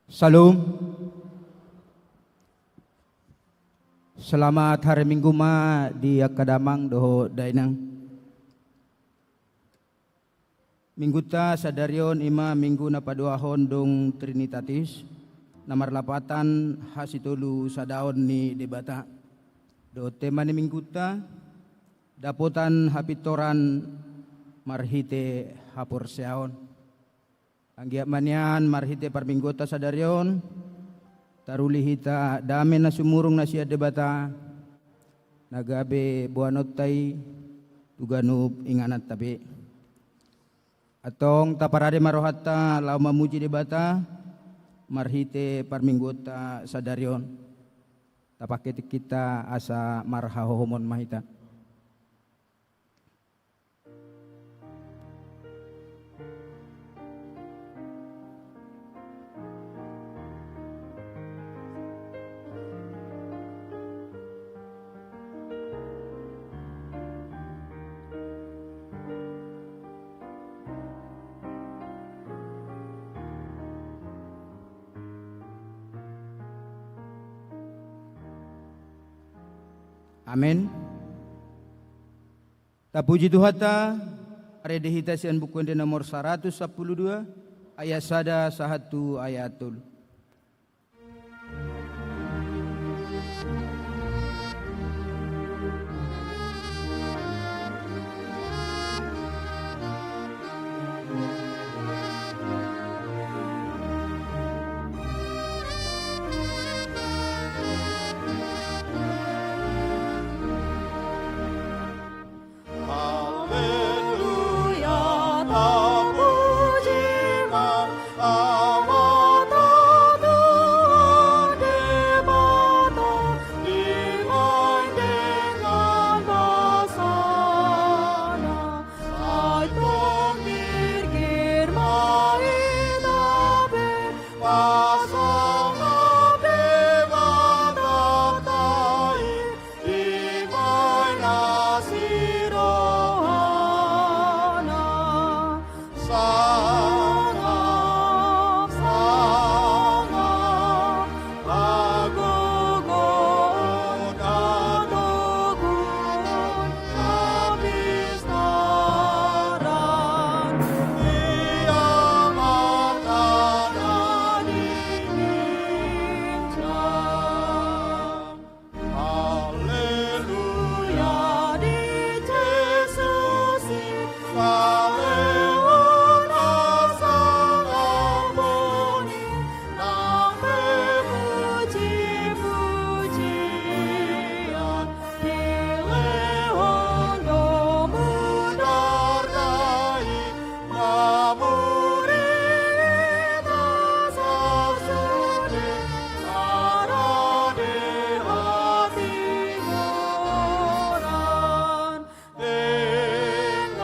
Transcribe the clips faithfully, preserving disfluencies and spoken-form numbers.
Shalom. Selamat hari Minggu ma di angka damang dohot dainang. Minggunta sadari on i ma minggu na paduahon dung Trinitatis, na marlapatan hasitolusadaon ni Debata. Dohot tema ni minggunta, dapotan hapintoran marhite haporseaon. Anggiat ma nian marhite parmingguonta sadari on, taruli hita dame na sumurung na sian Debata, na gabe boanonta i tu ganup ingananta be. Antong taparade ma rohanta laho mamuji Debata marhite parmingguonta sadari on. Tapangke tingkinta asa marhahohomon ma hita. Amen. Tapuji Tuhanta, marende hita sian Buku Ende nomor saratus sampulu dua, ayat sada sahat tu ayat tolu. Haleluya, tapuji ma Amanta Tuhan Debata, dibahen dengan basana, sai tung girgir ma hita be, pasangap Debata tai. Dibahen asi rohana, sangap, sangap, hagogoon, hatoguon, hapistaran, di Amanta na di ginjang. Haleluya, di Jesus i, haleluya, sangap on i, nang pe puji-pujian, dilehon do mudar-dai, mamuri hita sasude, marade hatigoran. Denggan,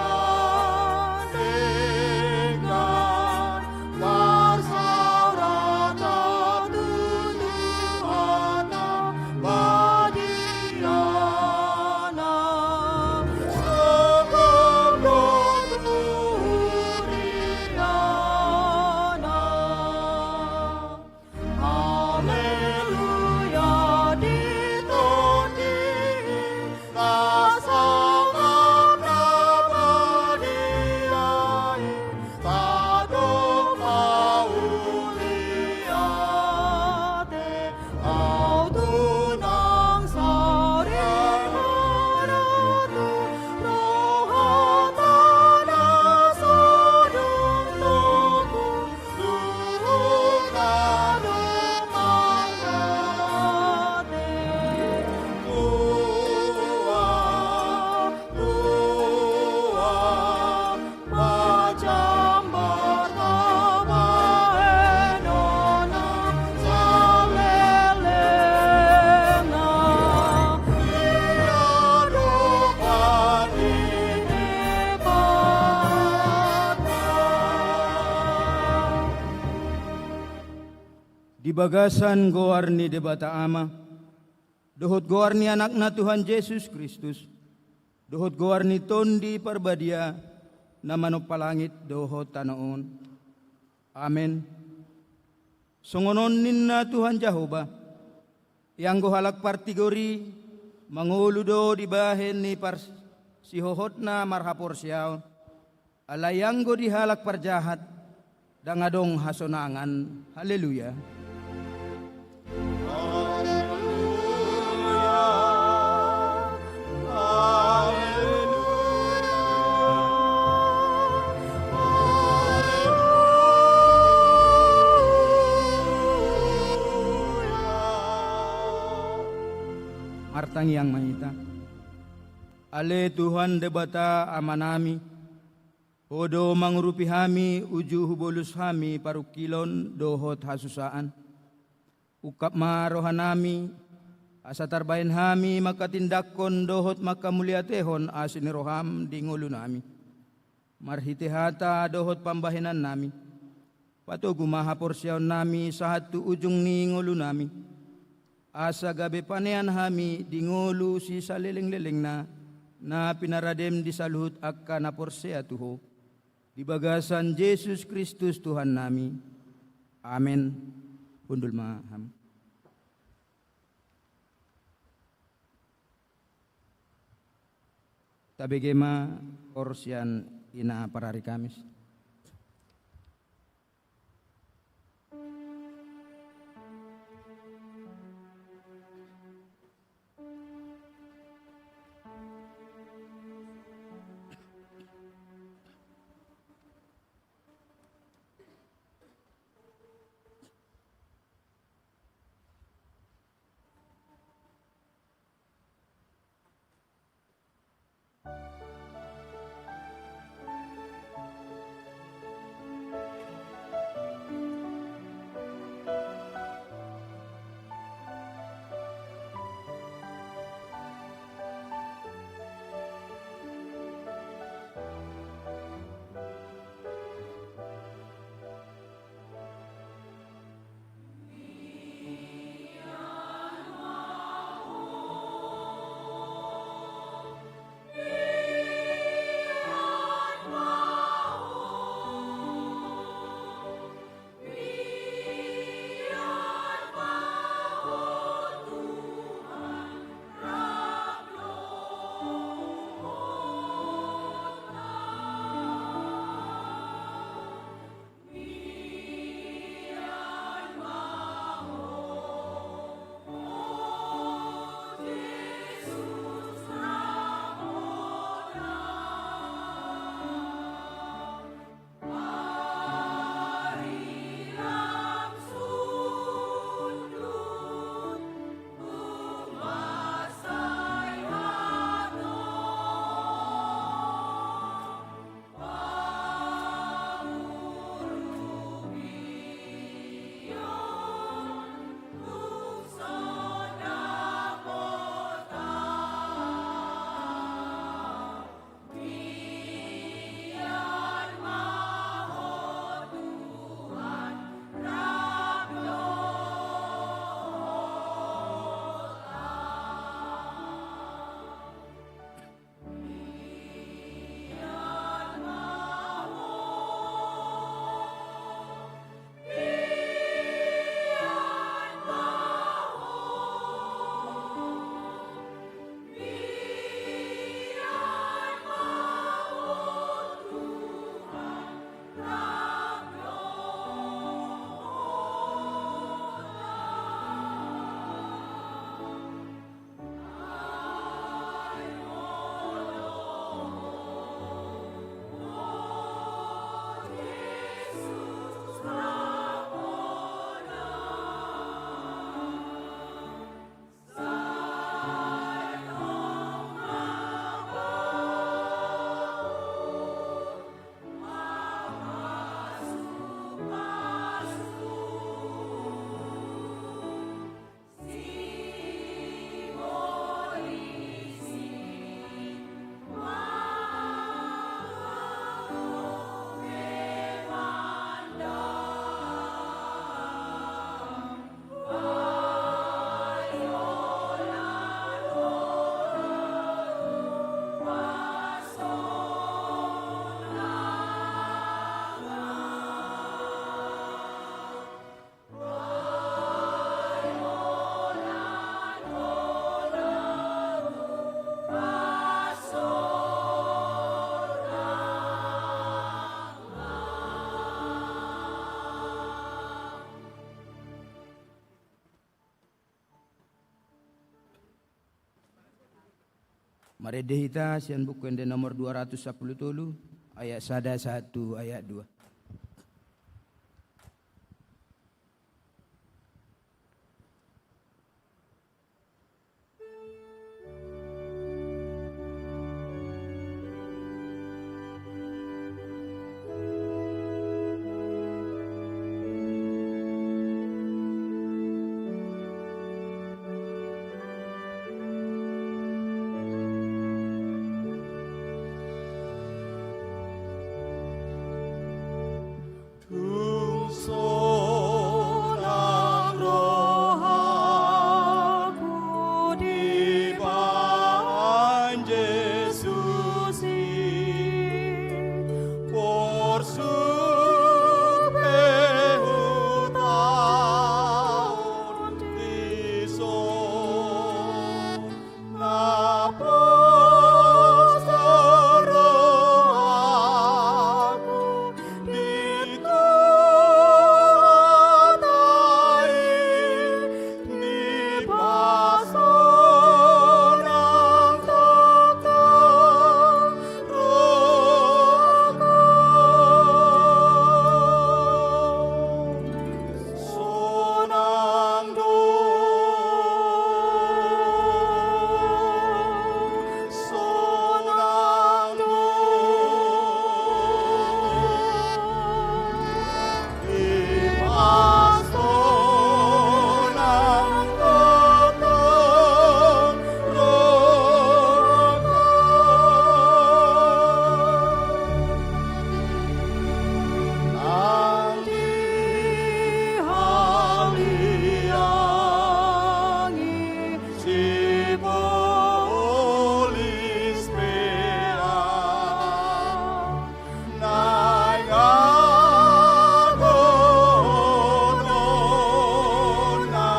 denggan, marsaoranta tu Tuhanta, badiana, sungkun do tu huriana. Haleluya, di Tondi i, na sangap na badia i, tadok mauliate. Au tu nang sari maratu, rohanta na so dung togu, luhutna do mangate. Tuhan, Tuhan, pajambar habahenonna salelengna, di adopan ni Debata. Di bagasan goar ni Debata Ama, dohot goar ni Anakna Tuhan Jesus Kristus, dohot goar ni Tondi Parbadia, na manompa langit dohot tano on. Amen. Songon on ninna Tuhan Jahowa: Ianggo halak partigor i mangolu do dibahen ni parsihohotna marhaporseaon, alai anggo di halak parjahat ndang adong hasonangan. Haleluya. Martangiang ma hita. Ale Tuhan Debata Amanami, Ho do mangurupi hami uju hubolus hami parungkilon dohot hasusaan. Ungkap ma rohanami, asa tarbahen hami manghatindanghon dohot manghamuliatehon asi ni roham di ngolunami, marhite hata dohot pambahenannami. Patogu ma haporseaonnami sahat tu ujung ni ngolunami, asa gabe panean hami di ngolu sisalelenglelengna, na pinaradem di saluhut angka na porsea tu Ho, di bagasan Jesus Kristus Tuhannami. Amen. Hundul ma hamu. Tabege ma koor sian ina parari Kamis. Marende hita sian Buku Ende nomor dua ratus sampulu tolu, ayat sada sahat tu ayat dua. Tung sonang rohangku dibahen Jesus i, porsuk pe hutaon dison. Naposo rohangku di kota i, di pasonang tongtong rohangku. Sonang do, sonang do, i pasonang tongtong rohangku. Nang dihaliangi sibolis pe ahu, naeng agonon na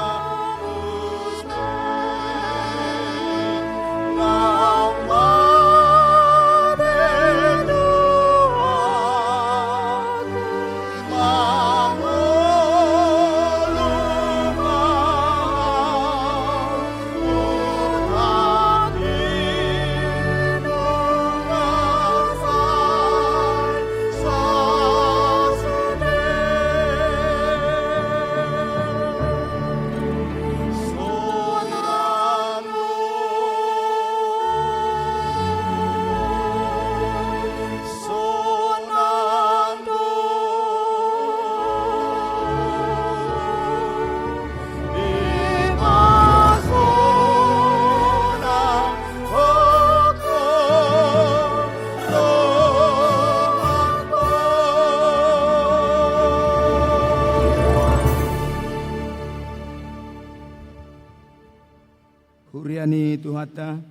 Huria ni Tuhanta,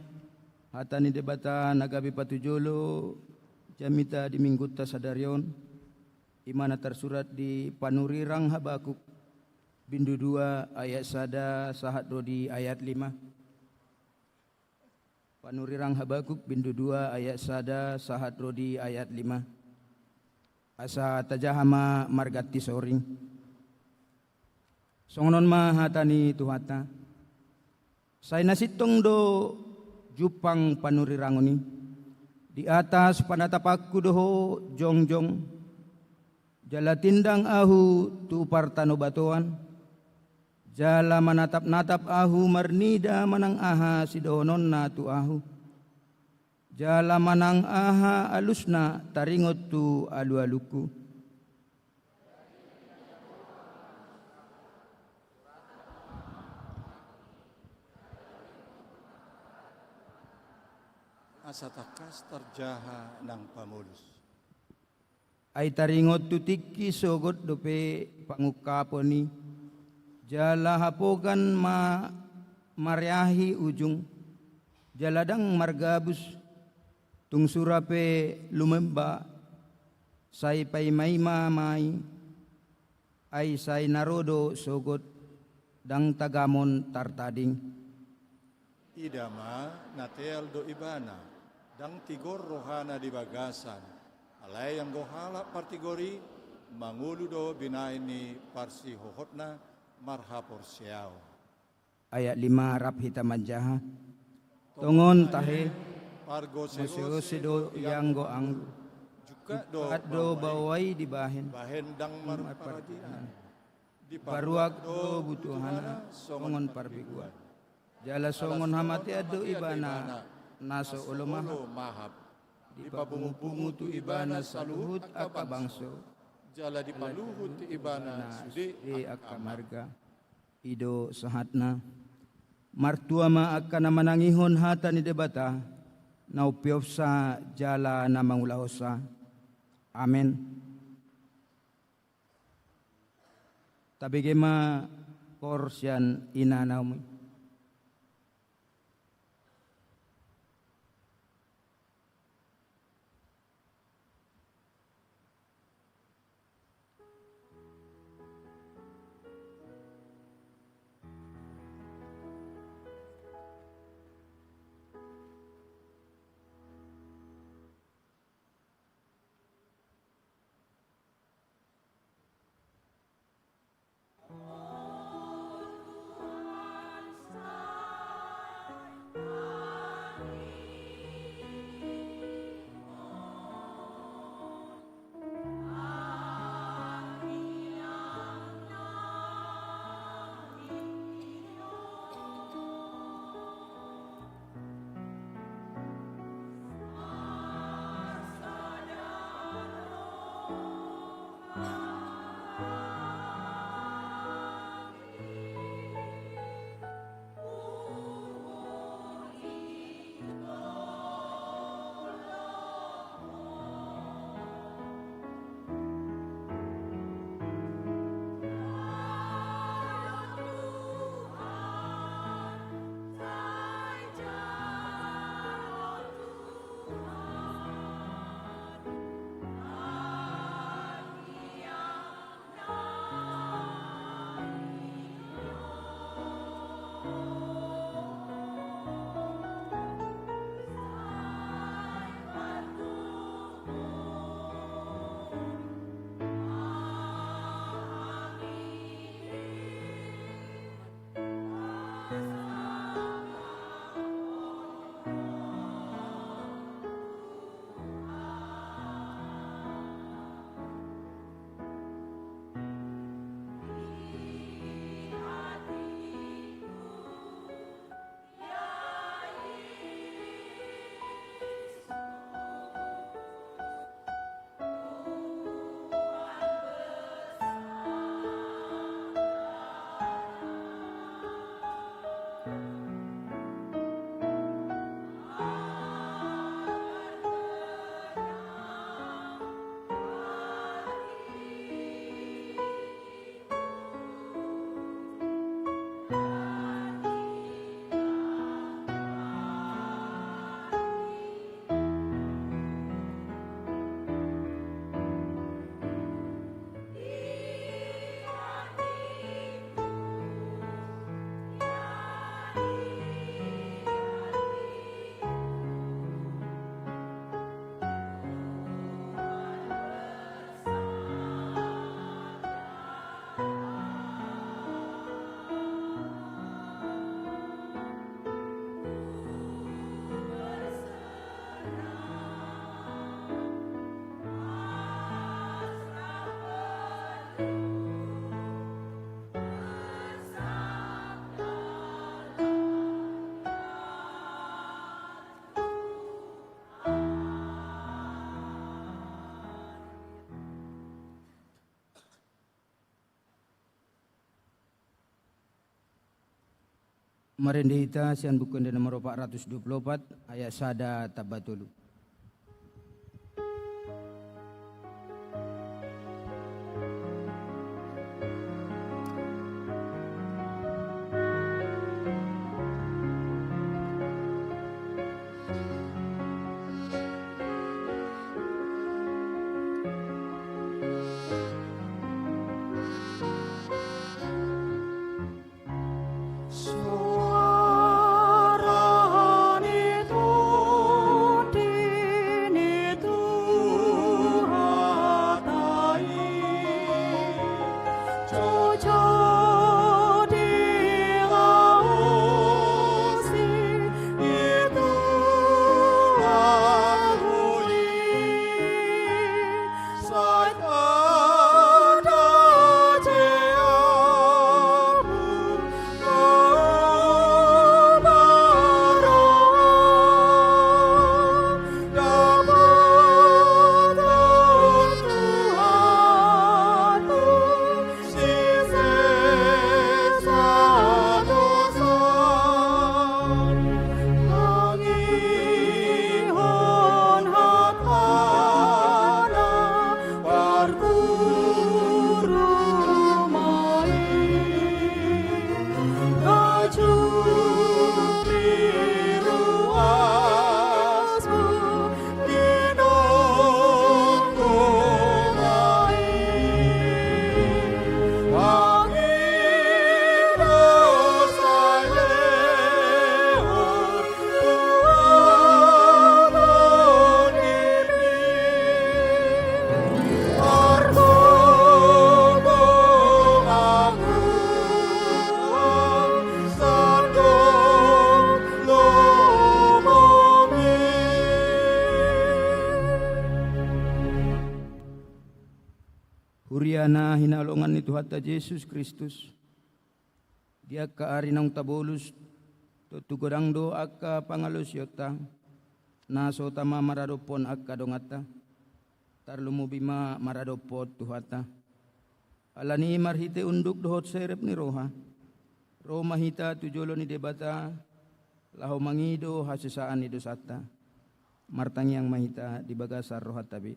hata ni Debata na gabe patujolo jamita di minggunta sadari on, i ma na tarsurat di Panurirang Habakuk, bindu dua ayat sada sahat ro di ayat lima. Panurirang Habakuk bindu dua ayat sada sahat ro di ayat lima. Asa tajaha ma marganti soring. Songon on ma hata ni Tuhanta. Sai na sintong do jumpang panurirangon i. Di atas panatapanku do ho jongjong. Jala tindang ahu tu partanobatoan. Jala manatapnatap ahu marnida manang aha sidohononna tu ahu. Jala manang aha alusna taringot tu alualungku. Asa tangkas tarjaha nang pamolus. Ai taringot tu tingki sogot dope pangungkapon i, jala hapogan ma mareahi ujung, jala ndang margabus, tung sura pe lumemba, sai paimaima ma i, ai sai na ro do sogot, ndang tagamon tartading. Ida ma, na teal do ibana, ndang tigor rohana di bagasan, alai anggo halak partigor i, mangolu do binahen ni parsihohotna marhaporseaon. Ayat lima, rap hita manjaha. Tongon tahe, Marga muse-use do ianggo anggur. Jungkat do baoa i dibahen, bahen ndang marpardianan. Diparuak do butuhana songon parbegu. Jala songon hamatean do ibana na so olo mahap. Dipapungu-pungu tu ibana saluhut angka bangso. Jala dipaluhut tu ibana sude angka marga. I do sahatna. Martua ma angka na manangihon hata ni Debata, na umpeopsa jala na mangulahonsa. Amen. Tabege ma koor sian ina Naomi. Marende hita sian Buku Ende nomor opat ratus dua pulu opat, ayat sada tamba tolu. Huria na hinaholongan ni Tuhanta Jesus Kristus, di angka ari naung tabolus, tontu godang do angka pangalaosionta, na so tama maradophon angka donganta, tarlumobi ma maradophon Tuhanta. Alani i marhite unduk dohot serep ni roha, ro ma hita tu jolo ni Debata, laho mangido hasesaan ni dosanta. Martangiang ma hita di bagasan rohanta be.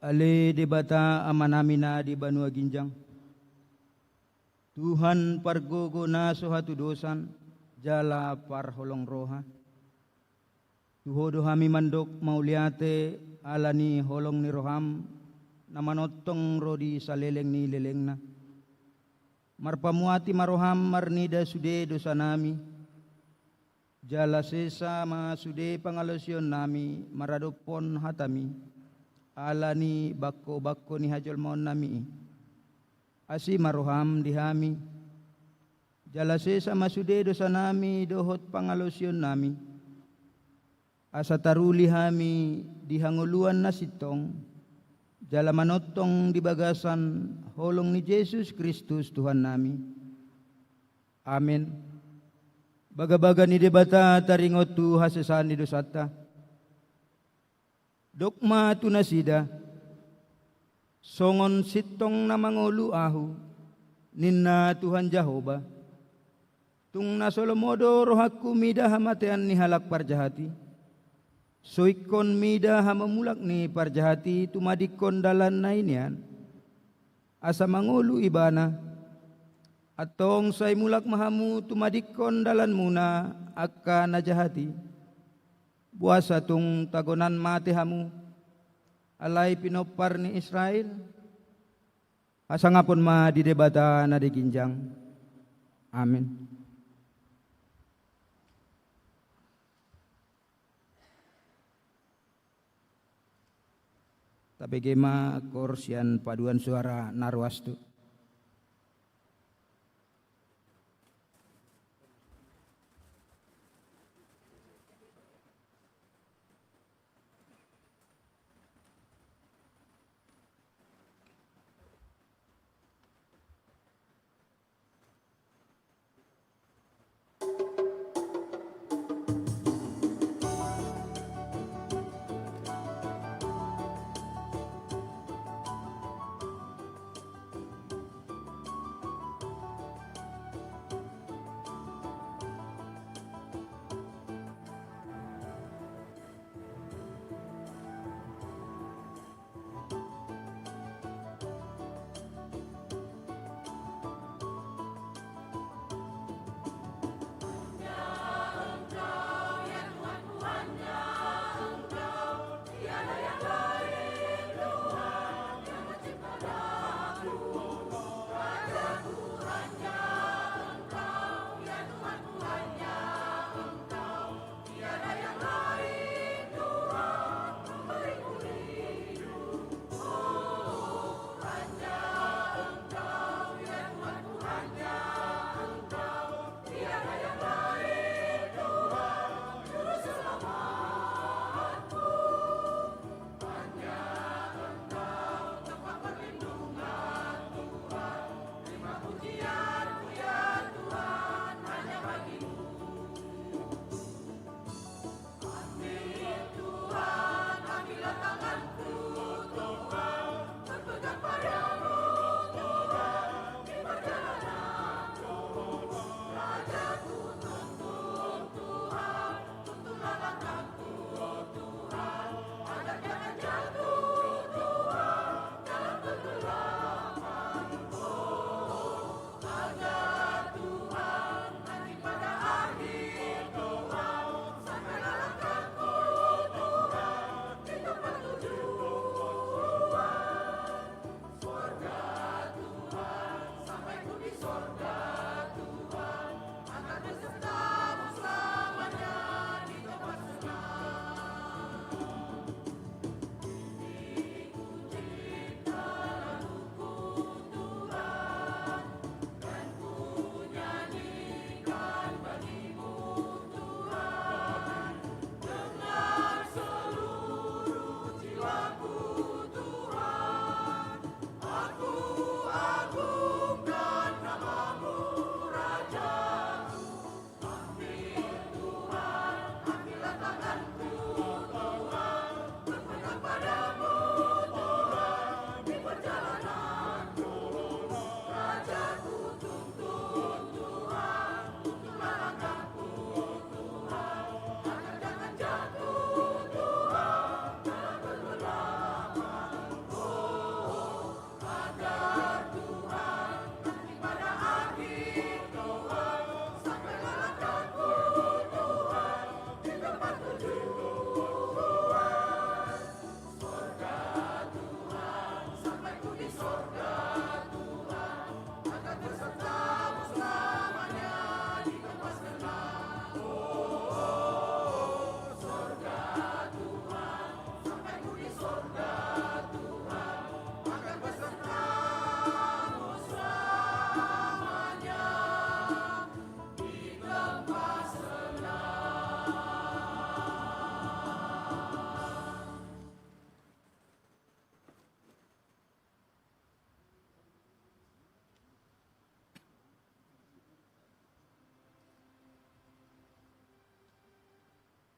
Ale Debata Amanami na di banua ginjang, Tuhan pargogo na so hatudosan, jala parholong roha. Tu Ho do hami mandok mauliate ala ni holong ni roham, na manongtong ro di saleleng ni lelengna. Marpamuati ma roham marnida sude dosanami, jala sesa ma sude pangalaosionnami maradophon hatami, ala ni bangkobangko ni hajolmaonnami i. Asi ma roham di hami, jala sesa ma sude dosanami dohot pangalaosionnami, asa taruli hami di hangoluan na sintong, jala manongtong di bagasan holong ni Jesus Kristus Tuhannami. Amen. Bagabaga ni Debata taringot tu hasesaan ni dosanta. Dok ma tu nasida: Songon sintong na mangolu ahu, ninna Tuhan Jahowa. Tung na so lomo do rohangku mida hamatean ni halak parjahat i. So ingkon mida hamamulak ni parjahat i tumadingkon dalan na i nian, asa mangolu ibana. Antong sai mulak ma hamu tumadingkon dalanmuna angka na jahat i. Boasa tung tagonan mate hamu, alai pinompar ni Israel? Hasangapon ma di Debata na di ginjang. Amen. Tabege ma koor sian paduan suara na ruas tu.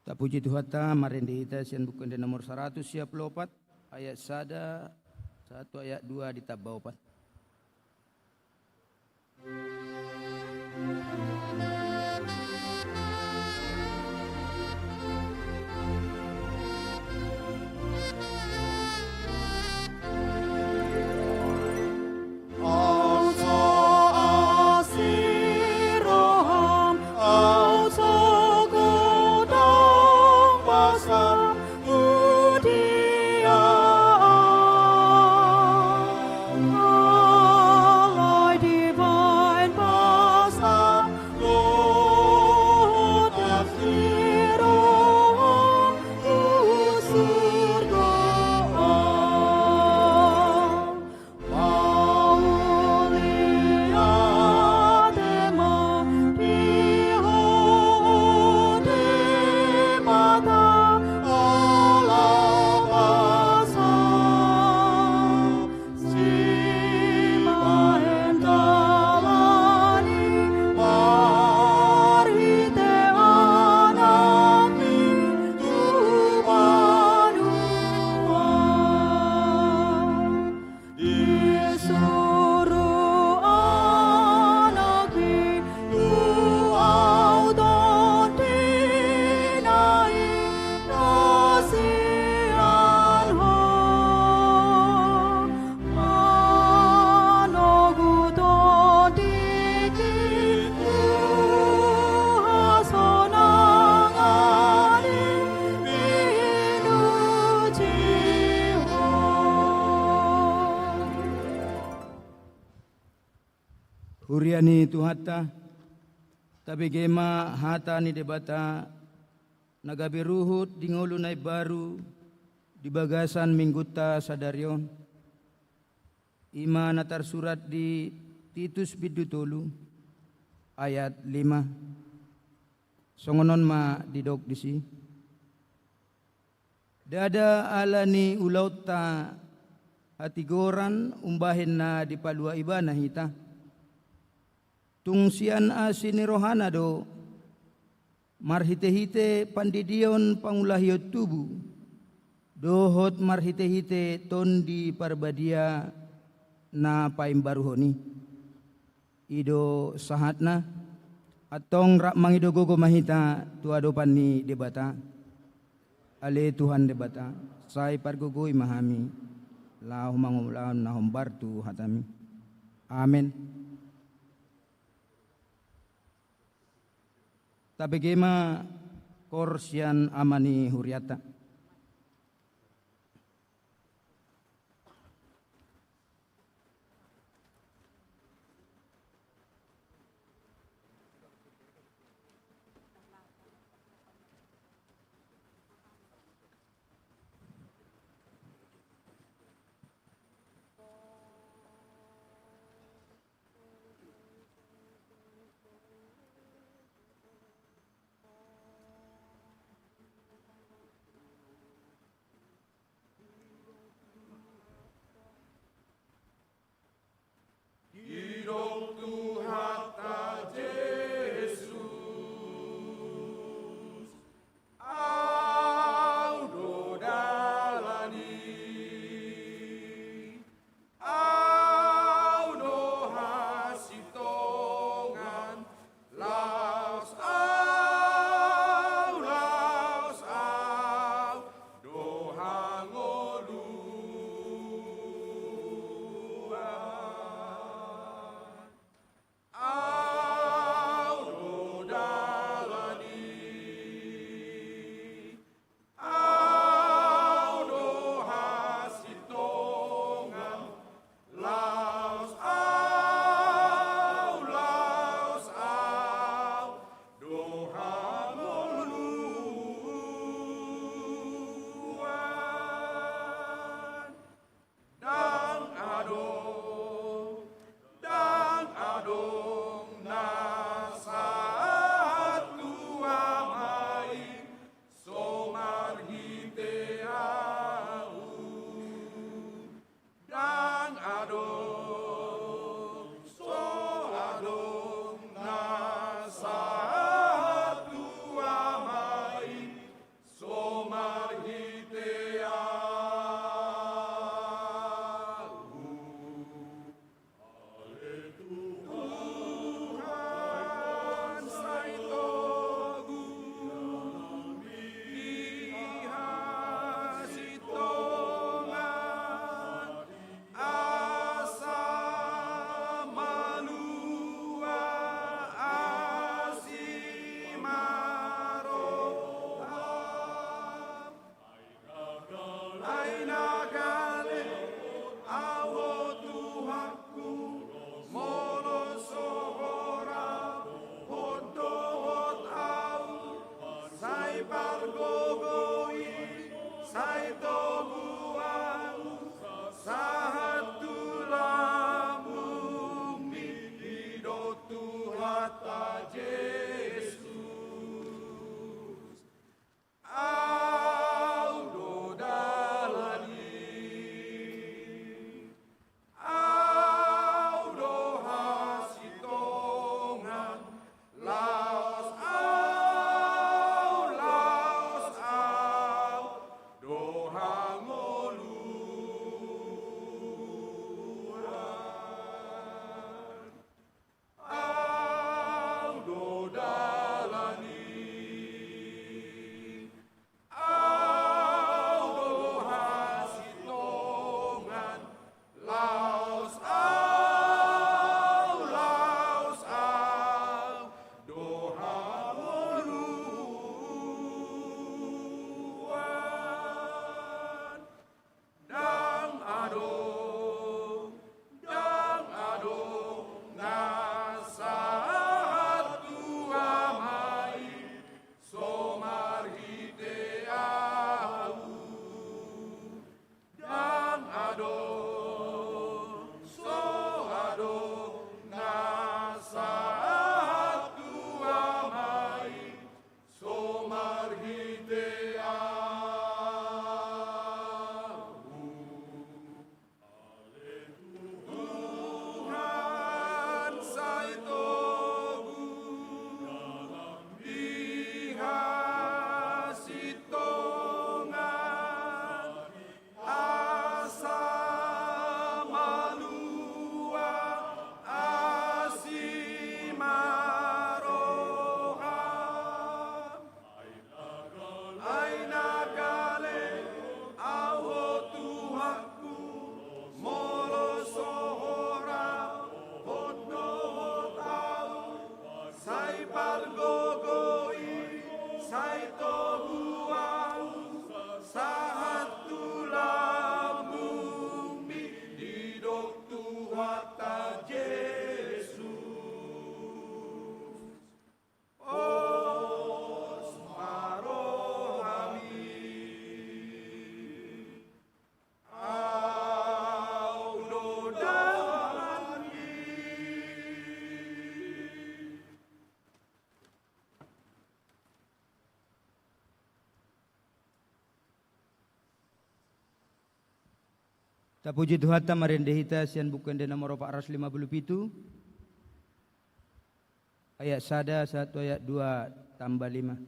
Tapuji Tuhanta, marende hita sian Buku Ende nomor saratus sia pulu opat, ayat sada sahat tu ayat dua ditamba opat. Huria ni Tuhanta, tabege ma hata ni Debata na gabe ruhut di ngolu na imbaru di bagasan minggunta sadari on. I ma na tarsurat di Titus bindu tolu ayat lima. Songon on ma didok disi. Ndada ala ni ulaonta hatigoran umbahen na dipalua Ibana hita. Tung sian asi ni rohana do, marhitehite pandidion pangulahion tubu, dohot marhitehite Tondi Parbadia na paimbaruhon i. I do sahatna, antong rap mangido gogo ma hita tu adopan ni Debata. Ale Tuhan Debata, sai pargogoi ma hami, laho mangulahon na hombar tu hatami. Amen. Tabege ma koor sian ama ni hurianta. Tapuji Tuhanta, marende hita sian Buku Ende nomor opat ratus lima puluh pitu, ayat sada sahat tu ayat dua tambah lima.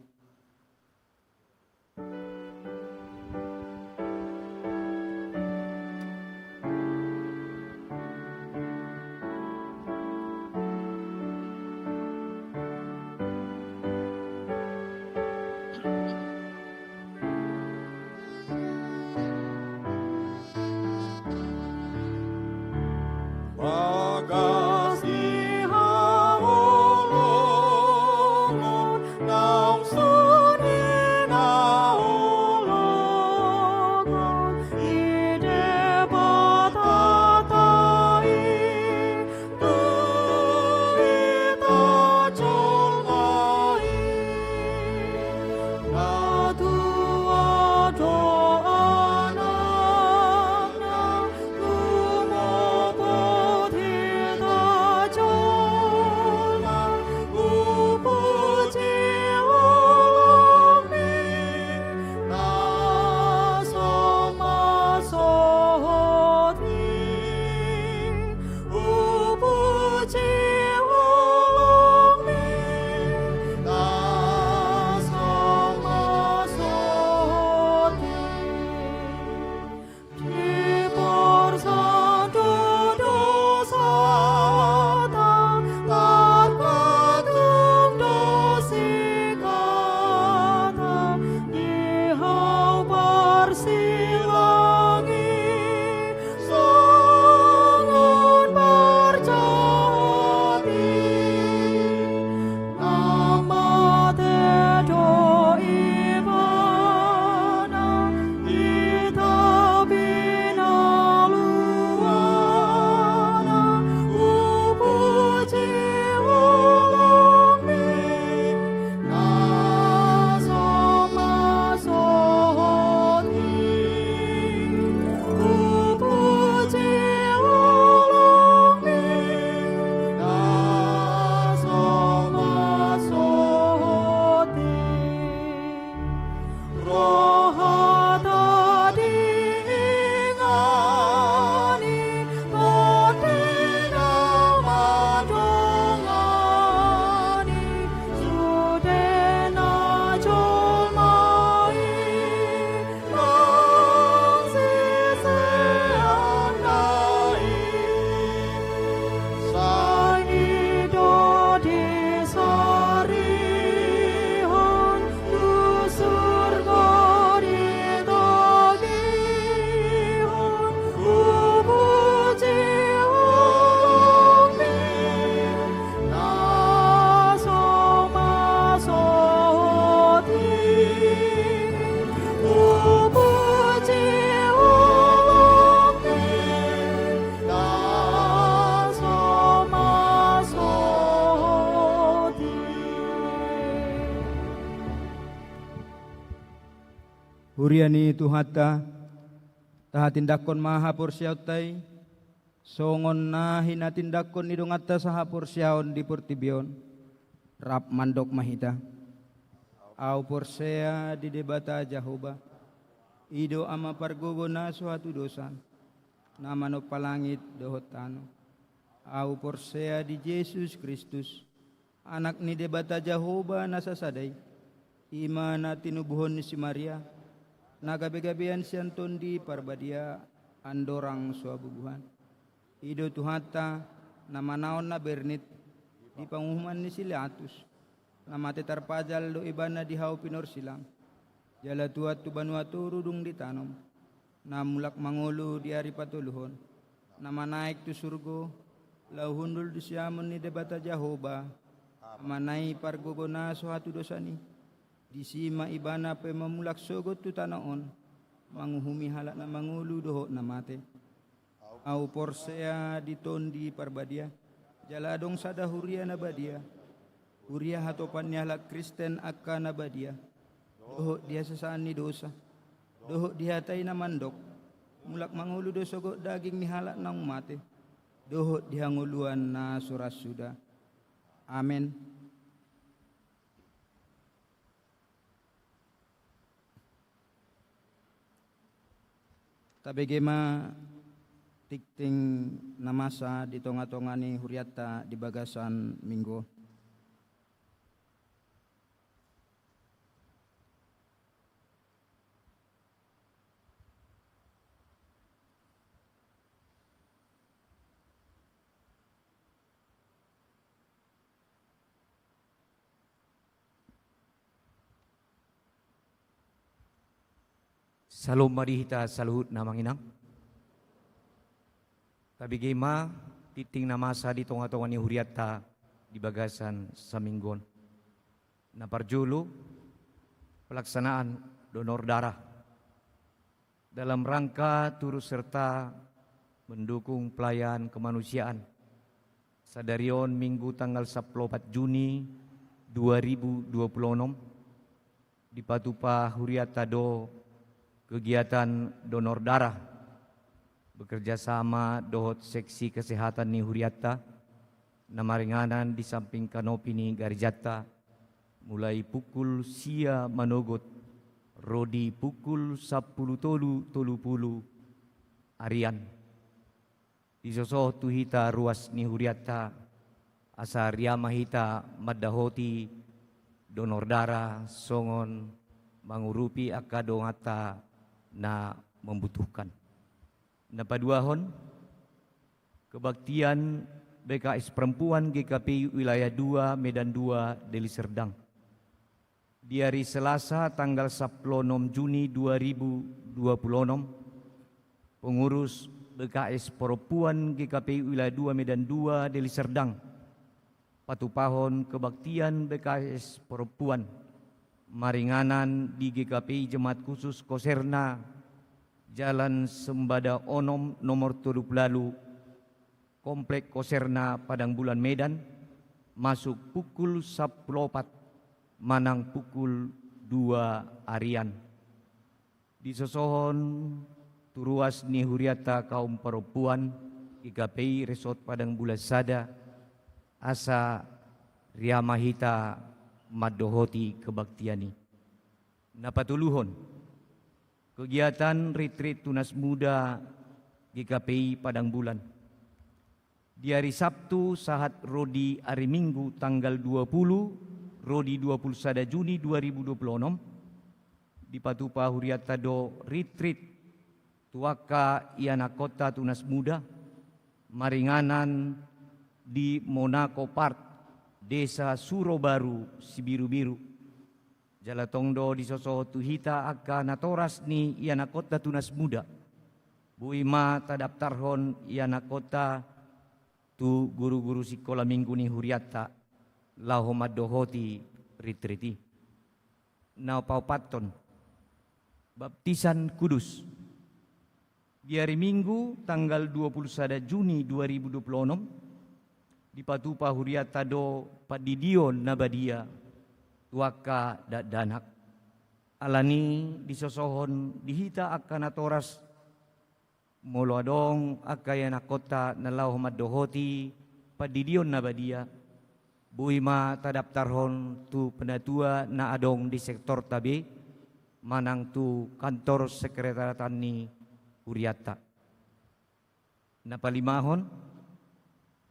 Bagas ni haholongon, naung songon i na holongon, i Debata ta i, tu hita jolma i. Na tua do Anakna, tumopot hita jolma, hupuji holongmi na so masa hot i. Hupuji holongmi na so masa hot i. Diporsan do dosanta, tarpatung do sikata, di hau parsilang i songon parjahat i. Na mate do Ibana, i tapi na luana, hupuji holongmi na so masa hot i. Hupuji holongmi na so masa hot i. Rohanta diingani, Tondi na mandongani, sudena jolma i nang siseanna i. Sai i do disarihon, tu surgo ditogihon, hupuji holongmi na so masa hot i. Hupuji holongmi na so masa hot i. Huria ni Tuhanta, tahatindangkon ma haporseaonta i, songon na hinatindangkon ni donganta sahaporseaon di portibi on. Rap mandok ma hita. Ahu porsea di Debata Jahowa, i do Ama pargogo na so hatudosan, na manompa langit dohot tano. Ahu porsea di Jesus Kristus, Anak ni Debata Jahowa na sasada i, i ma na tinubuhon ni si Maria, na gabegabean sian Tondi Parbadia, andorang so habubuhan. I do Tuhanta, na manaon na bernit di panguhuman ni si Pilatus, na mate tarpajal do Ibana di hau pinorsilang, jala tuat tu banua toru dung ditanom, na mulak mangolu di ari patoluhon, na manaek tu surgo, laho hundul di siamun ni Debata Jahowa, Amana i pargogo na so hatudosan i. Disi ma Ibana pe mamulak sogot tu tano on, manguhumi halak na mangolu dohot na mate. Ahu porsea di Tondi Parbadia, jala adong sada huria na badia, huria hatopan ni halak Kristen angka na badia, dohot di hasesaan ni dosa, dohot di hata i na mandok, mulak mangolu do sogot daging ni halak naung mate, dohot di hangoluan na so ra suda. Amen. Tabege ma tingting na masa di tonga-tonga ni hurianta di bagasan minggu on. Salom ma di hita saluhutna, Amang Inang. Tabege ma tingting na masa di tonga-tonga ni hurianta di bagasan saminggu on. Na parjolo, pelaksanaan donor darah dalam rangka turut serta mendukung pelayanan kemanusiaan. Sadari on Minggu tanggal sampulu opat Juni dua ribu dua pulu onom, dipatupa hurianta do kegiatan donor darah bekerja sama dohot seksi kesehatan ni hurianta na maringanan di samping kanopi ni garejanta, mulai pukul sia manogot ro di pukul sampulu tolu tolu pulu arian. Disosohon tu hita ruas ni hurianta, asa ria ma hita mandahoti donor darah songon mangurupi angka donganta na membutuhkan. Na paduahon, kebaktian B K S Perempuan G K P I Wilayah dua Medan dua Deli Serdang. Di ari Selasa tanggal sampulu onom Juni dua ribu dua puluh onom, pengurus B K S Perempuan G K P I Wilayah dua Medan dua Deli Serdang patupahon kebaktian B K S Perempuan maringanan di G K P I Jemaat Khusus Koserna, Jalan Sembada onom nomor tolu pulu ualu, Komplek Koserna Padang Bulan Medan, masuk pukul sampulu opat manang pukul dua arian. Disosohon tu ruas ni hurianta kaum parompuan G K P I Resort Padang Bulan Sada, asa ria ma hita mandohoti kebaktian i. Na patoluhon, kegiatan retreat tunas muda G K P I Padang Bulan. Di ari Sabtu sahat ro di ari Minggu tanggal dua pulu ro di dua pulu sada Juni dua ribu dua pulu onom, dipatupa hurianta do retreat tu angka ianakkonta tunas muda maringanan di Monaco Park, Desa Suro Baru, Sibirubiru. Jala tong do disosohon tu hita angka natoras ni ianakkonta tunas muda. Boi ma tadaptarhon ianakkonta tu guru-guru sikola minggu ni hurianta laho mandohoti retreat i. Na paopathon, baptisan kudus. Di ari Minggu tanggal dua pulu sada Juni dua ribu dua pulu onom, dipatupa hurianta do pandidion na badia tu angka dakdanak. Alani disosohon di hita angka natoras, molo adong angka ianakkonta na laho mandohoti pandidion na badia, boi ma tadaptarhon tu penatua na adong di sektorta be manang tu kantor sekretariatan ni hurianta. Na palimahon,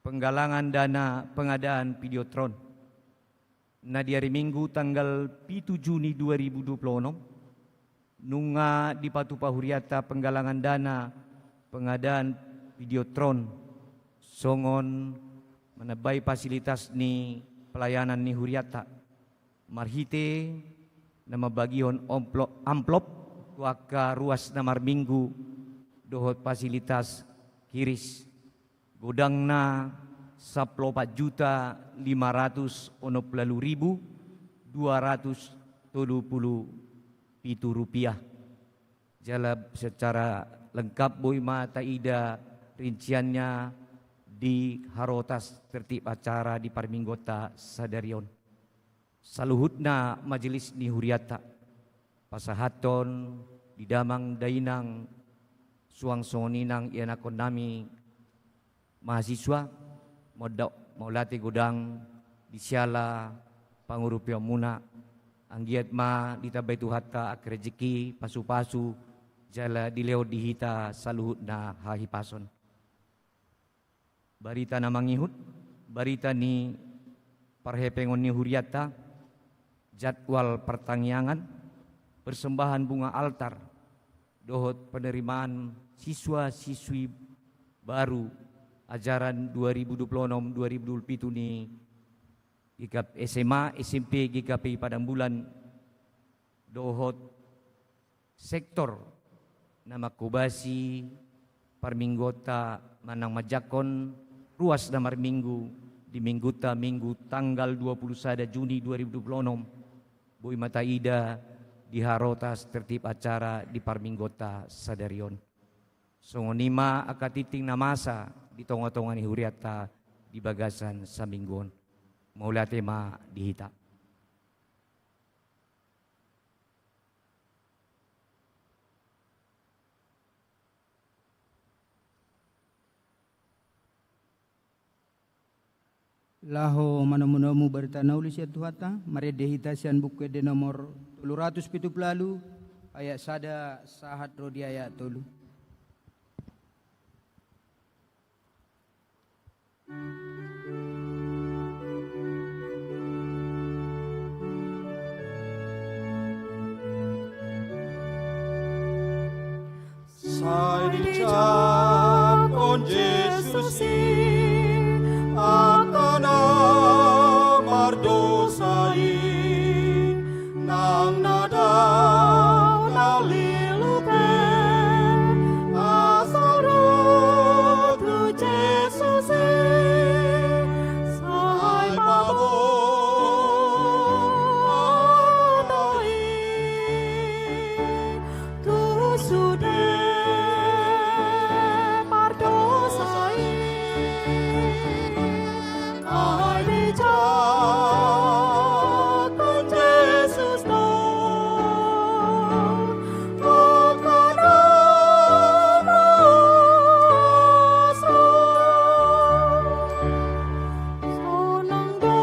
penggalangan dana pengadaan Videotron. Na di ari Minggu tanggal pitu Juni dua ribu dua pulu onom, nunga dipatupa hurianta penggalangan dana pengadaan Videotron songon manambai fasilitas ni pelayanan ni hurianta marhite na mambagihon omplop-, amplop tu angka ruas na marminggu dohot fasilitas kiris. Godangna sampulu opat juta lima ratus onom pulu ualu ribu dua ratus tolu pulu pitu rupiah. Jala secara lengkap boi ma taida rinciannya di harotas tertib acara di parmingguonta sadari on. Saluhutna majelis ni hurianta, pasahathon di damang dainang, suang songon i nang ianakkonnami mahasiswa, mondok mauliate godang di siala pangurupionmuna, anggiat ma ditambai Tuhanta angka rejeki, pasu-pasu, jala dilehon di hita saluhutna hahipason. Barita na mangihut, barita ni parhepengon ni hurianta, jadwal partangiangan, persembahan bunga altar, dohot penerimaan siswa-siswi baru ajaran dua ribu dua puluh enam dua ribu dua puluh pitu ni GKP S M A, S M P, GKPI Padang Bulan, dohot sektor na mangkobasi parmingguonta manang manjangkon ruas na marminggu di minggunta, Minggu tanggal dua puluh sada Juni dua ribu dua puluh enam, boi ma taida di harotas tertib acara di parmingguonta sadari on. Songon i ma angka tingting na masa di tonga-tonga ni hurianta di bagasan saminggu on. Mauliate ma di hita. Laho manomu-nomu barita na uli sian Tuhanta, marende hita sian Buku Ende nomor tolu ratus pitu pulu ualu, ayat sada sahat ro di ayat tolu. Sai dijangkon Jesus i angka na mardosa i, nang na dao na lilu pe, asal ro tu Jesus i, sai paboa hata i tu sude pardosa i. Ai dijangkon Jesus do angka na mardosa. Sonang do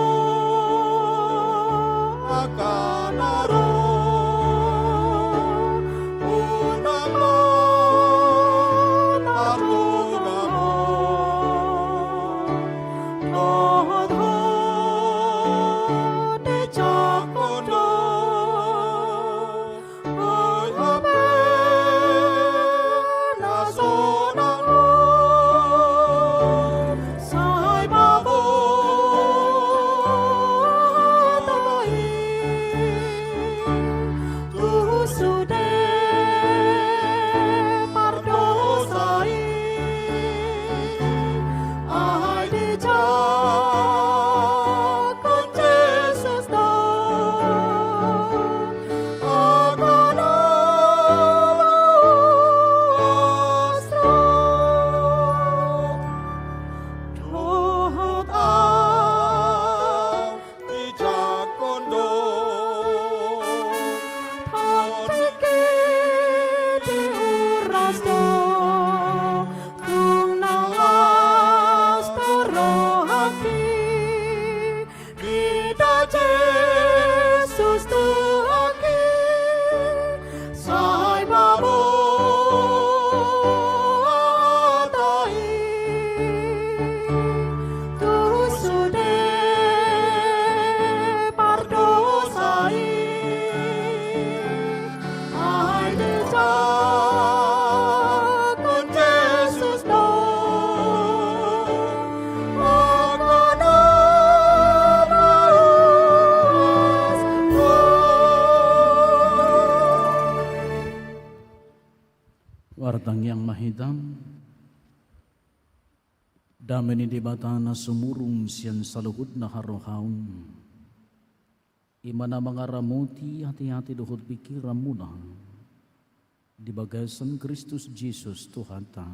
angka na ro, unang ma targogamo. Dohot dijangkon do, ai hape na sonang on, sai paboa hata i tu sude pardosa i. Ai dijangkon Jesus do angka na mardosa. Dohot au dijangkon do, tingki diuras do, tung na las do rohangki. Diida Jesus tu hami, sai paboa hata i tu sude pardosa i. Ai dijangkon Jesus do angka na mardosa. Martangiang ma hita. Dame ni Debata na sumurung sian saluhutna harohaon, i ma na mangaramoti ateate dohot pingkiranmuna di bagasan Kristus Jesus Tuhanta.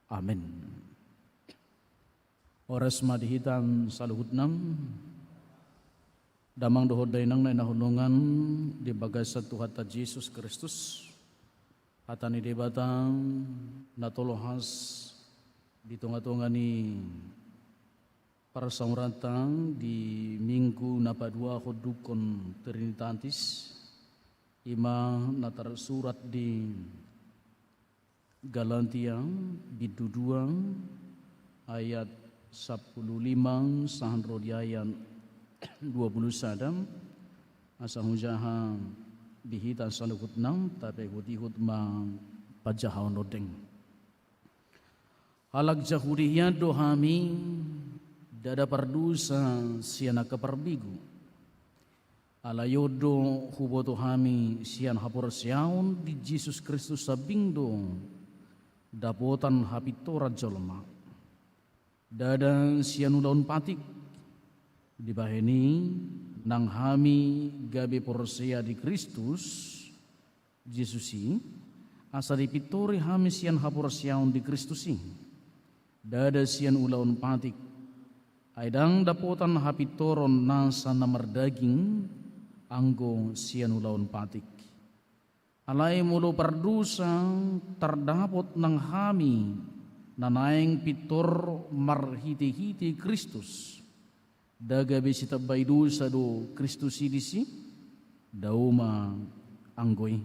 Amen. Horas ma di hita saluhutna, damang dohot dainang na hinaholongan di bagasan Tuhanta Jesus Kristus. Hata ni Debata na toloas di tongatonga ni parsaoranta di Minggu na paduahon dungkon Trinitatis, i ma na tarsurat di Galatia bindu dua ayat sampulu lima sahat ro di ayat dua pulu sada, asa hujaha di hita saluhutna tapaihut-ihut ma panjahaon rondang. Halak Jahudi hian do hami, ndada pardosa sian angka parbegu. Alai on do huboto hami sian haporseaon di Jesus Kristus sambing do dapotan hapintoran jolma. Ndada sian ulaon patik, dibahen i nang hami gabe porsea di Kristus Jesus i, asa dipintori hami sian haporseaon di Kristus i. Ndada sian ulaon patik, ai ndang dapotan hapintoron nasa na mardaging anggo sian ulaon patik. Alai molo pardosa tardapot nang hami na naeng pintor marhite-hite Kristus, nda gabe sitambai dosa do Kristus i disi? Dao ma anggo i.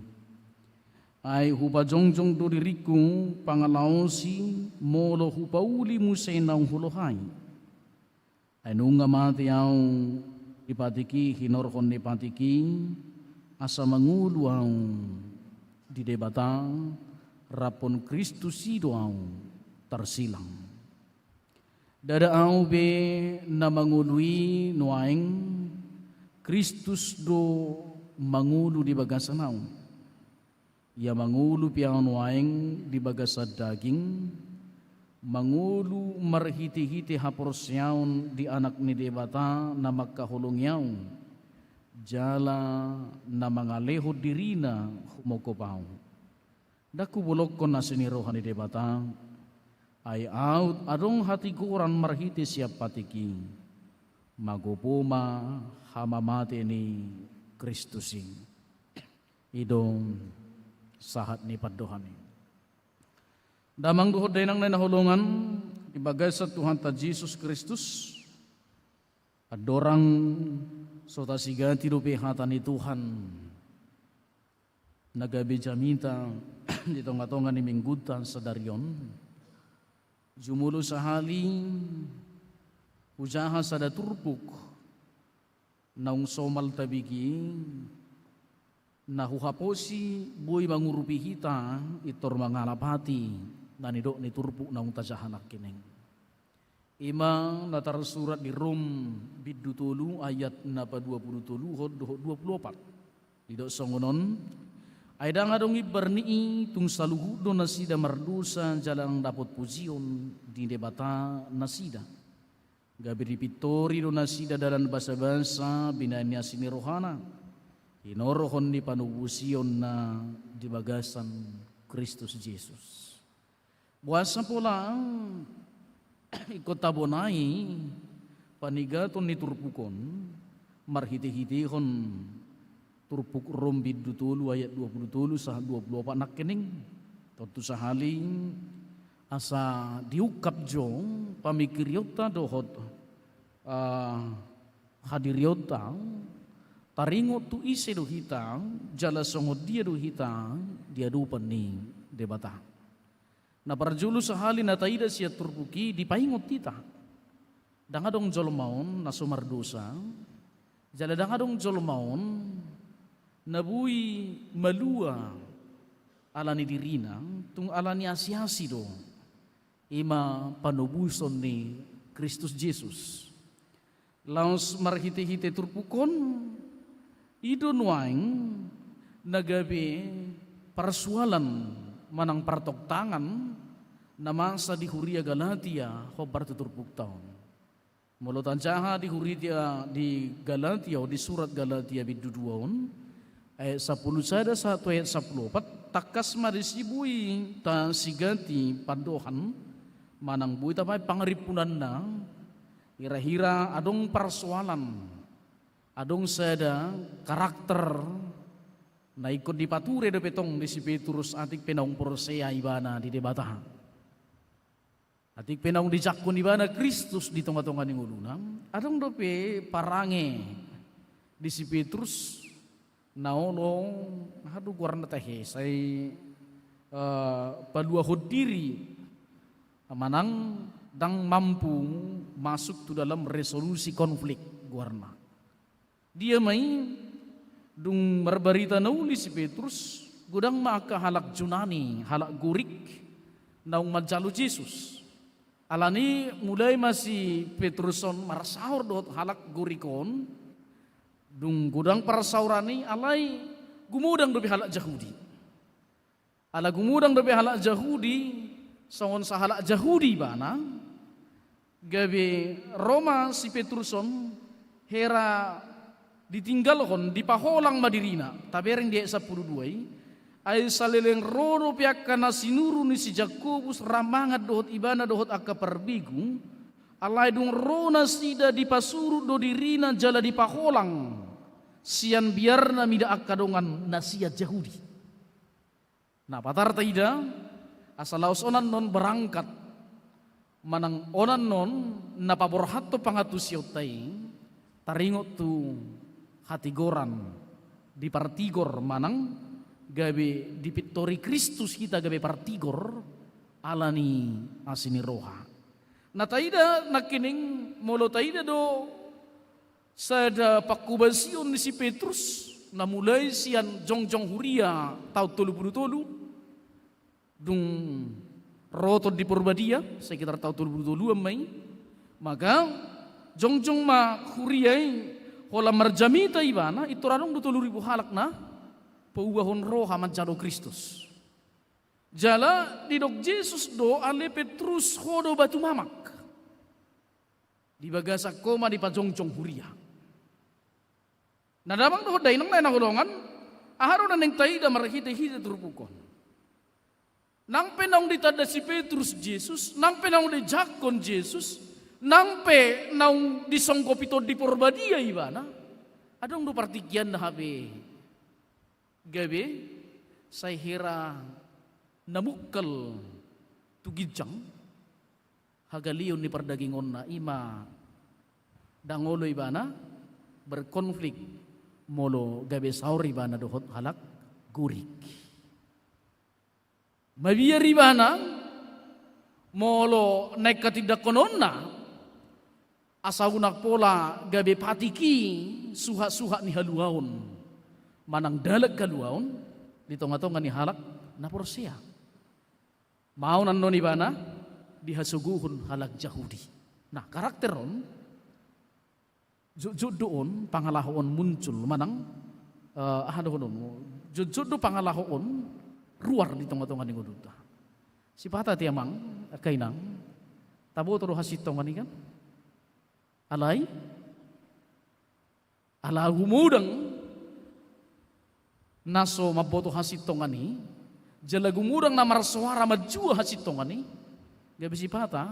Ai hupajongjong do diringku pangalaosi molo hupauli muse naung hulohai. Ai nunga mate ahu di patik i hinorhon ni patik i, asa mangolu ahu di Debata, raphon Kristus i do ahu tarsilang. Ndada ahu be na mangolu i nuaeng, Kristus do mangolu di bagasan ahu. Ia mangolu pe ahu nuaeng di bagasan daging, mangolu marhite-hite haporseaon di Anak ni Debata na mangkaholongi ahu, jala na mangalehon dirina humongkop ahu. Ndang hubolongkon asi ni roha ni Debata, ai aut adong hatigoran marhite sian patik i, magopo ma hamamate ni Kristus i. I do sahat ni pandohan i. Damang dohot dainang na hinaholongan di bagasan Tuhanta Jesus Kristus, andorang so tasigati dope hata ni Tuhan na gabe jamita di tonga-tonga ni minggunta sadari on, jumolo sahali hujaha sada turpuk naung somal tabege, na huhaposi boi mangurupi hita pintor mangalap hati na nidok ni turpuk naung tajaha nangkining. I ma na tarsurat di Rom bindu tolu ayat na paduapulu toluhon dohot dua pulu opat. Didok songon on: Ai ndang adong imbar ni i, tung saluhut do nasida mardosa jala ndang dapot pujion di Debata nasida. Gabe dipintori do nasida dalan basabasa binahen ni asi ni rohana, hinorhon ni panobusionna di bagasan Kristus Jesus. Boasa pola ingkon tabonai panigaton ni turpuk on marhite-hitehon turpuk Rom bindu tolu ayat dua pulu tolu sahat dua pulu opat nangkining? Tontu sahali asa diungkap jo pamingkirionta dohot, ah, hadirionta, taringot tu ise do hita jala songon dia do hita di adopan ni Debata. Na parjolo sahali na taida sian turpuk i, dipaingot hita, ndang adong jolma on na so mardosa, jala ndang adong jolma on na boi malua ala ni dirina, tung ala ni asi-asi do, i ma panobusion ni Kristus Jesus. Laos marhite-hite turpuk on, i do nuaeng na gabe parsoalan manang partongtangan na masa di huria Galatia hombar tu turpukta on. Molo tajaha di huria di Galatia, di surat Galatia bindu dua on, ayat sampulu sada sahat tu ayat sampulu opat, tangkas ma disi boi tasigati pandohan manang boi tabaen pangarimpunanna, hira-hira adong parsoalan, adong sada karakter na ingkon dipature dope tong di si Petrus, atik pe naung porsea ibana di Debata. Atik pe naung dijangkon ibana Kristus di tonga-tonga ni ngoluna, adong dope parange di si Petrus na olo, aha do goarna tahe, sai, eh, paluahon diri manang ndang mampu masuk tu dalam resolusi konflik, goarna. Dia ma i, dung marbarita na uli si Petrus, godang ma angka halak Junani, halak Gorik, naung manjalo Jesus. Alani mulai ma si Petrus on marsaor dohot halak Gorik on, dung godang parsaoran i, alai gumodang dope halak Jahudi. Ala gumodang dope halak Jahudi, songon sahalak Jahudi ibana, gabe ro ma si Petrus on, hera ditinggalhon, dipaholang ma dirina, tabereng di ayat sampulu dua i, ai saleleng ro dope angka na sinuru ni si Jakobus ra mangan dohot ibana dohot angka parbegu, alai dung ro nasida dipasuru do dirina jala dipaholang, sian biarna mida angka dongan na sian Jahudi. Nah, patar taida, asa laos on annon berangkat, manang on annon na paborhathon pangantusionta i, taringot tu hatigoran, dipartigor manang gabe dipintori Kristus hita gabe partigor, alani asi ni roha. Nah, taida nangkining molo taida do sada pangkobasion ni si Petrus, na mulai sian jongjong huria taon tolu pulu tolu, dung ro Tondi Porbadia, sekitar taon tolu pulu tolu an ma i, maka jongjong ma huria i, holan marjamita ibana, pintor adong do tolu ribu halak na paubahon roha manjalo Kristus. Jala didok Jesus do, ale Petrus, ho do batu mamak. Di bagasan ho ma dipajongjong huria. Nah, damang dohot dainang na hinaholongan, aha do na naeng taida marhitehite turpuk on? Nang pe naung ditanda si Petrus Jesus, nang pe naung dijangkon Jesus, nang pe naung disonggopi Tondi Porbadia ibana, adong do partingkianna hape. Gabe sai hera na mungkal tu ginjang, hagaleon ni pardagingonna, i ma ndang olo ibana berkonflik molo gabe saor ibana dohot halak Gorik. Mabiar ibana molo naeng hatindangkononna, asa unang pola gabe patik i suhatsuhat ni haluaon manang dalan haluaon di tongatonga ni halak na porsea. Maon annon ibana dihasogohon halak Jahudi. Nah, karakter on, jotjot do on pangalaho on muncul manang, eh, aha dohonon, jotjot do pangalaho on ruar di tongatonga ni ngolunta. Sipata, ate amang, angka inang, taboto do hasintongan i kan? Alai ala gumodang na so mamboto hasintongan i, jala gumodang na marsoara manjua hasintongan i, gabe sipata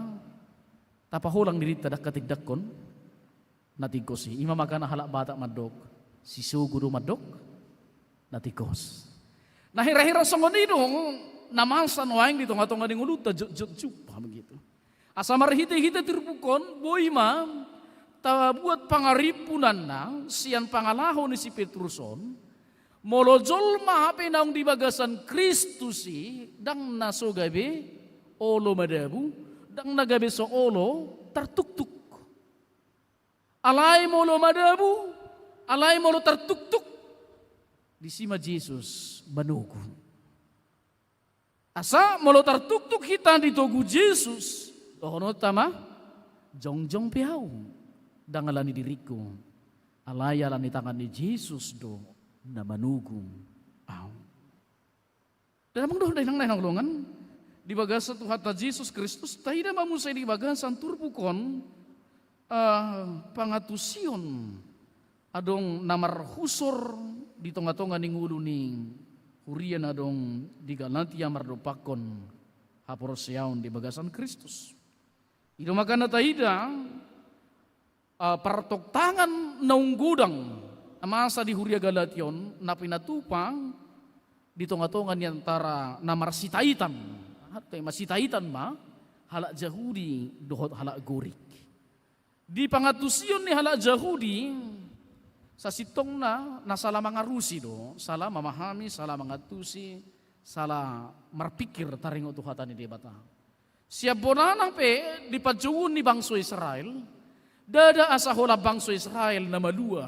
tapaholang dirinta ndang hatindangkon na tingkos i. I ma makana halak Batak mandok, sisogo do mandok na tingkos. Nah, hirahira songon i do na masa nuaeng di tongatonga ni ngolunta, jotjot jumpa begitu. Asa marhitehite turpuk on boi ma tabuat pangarimpunanna sian pangalaho ni si Petrus on, molo jolma hape naung di bagasan Kristus i, ndang na so gabe olo madabu, ndang na gabe so olo tartuktuk. Alai molo madabu, alai molo tartuktuk, disi ma Jesus manogu. Asa molo tartuktuk hita ditogu Jesus, dohononta ma, jongjong pe ahu, ndang ala ni diringku, alai ala ni tangan ni Jesus do na manogu ahu. Damang dohot dainang na hinaholongan, di bagasan Tuhanta Jesus Kristus, taida ma muse di bagasan turpuk on, eh, pangantusion adong na marhusor di tongatonga ni ngolu ni huria na adong di Galatia mardompakkon haporseaon di bagasan Kristus. I do makana taida, eh, partoktangan naung godang na masa di huria Galatia on, na pinatupa di tongatonga ni antara na marsitaitan, hata i ma sitaitan ma, halak Jahudi dohot halak Gorik. Di pangantusion ni halak Jahudi, sasintongna na sala mangarusi do, sala mamahami, sala mangantusi, sala marpingkir taringot tu hata ni Debata. Sian bonana pe di panjouon ni bangso Israel, ndada asa holan bangso Israel na malua.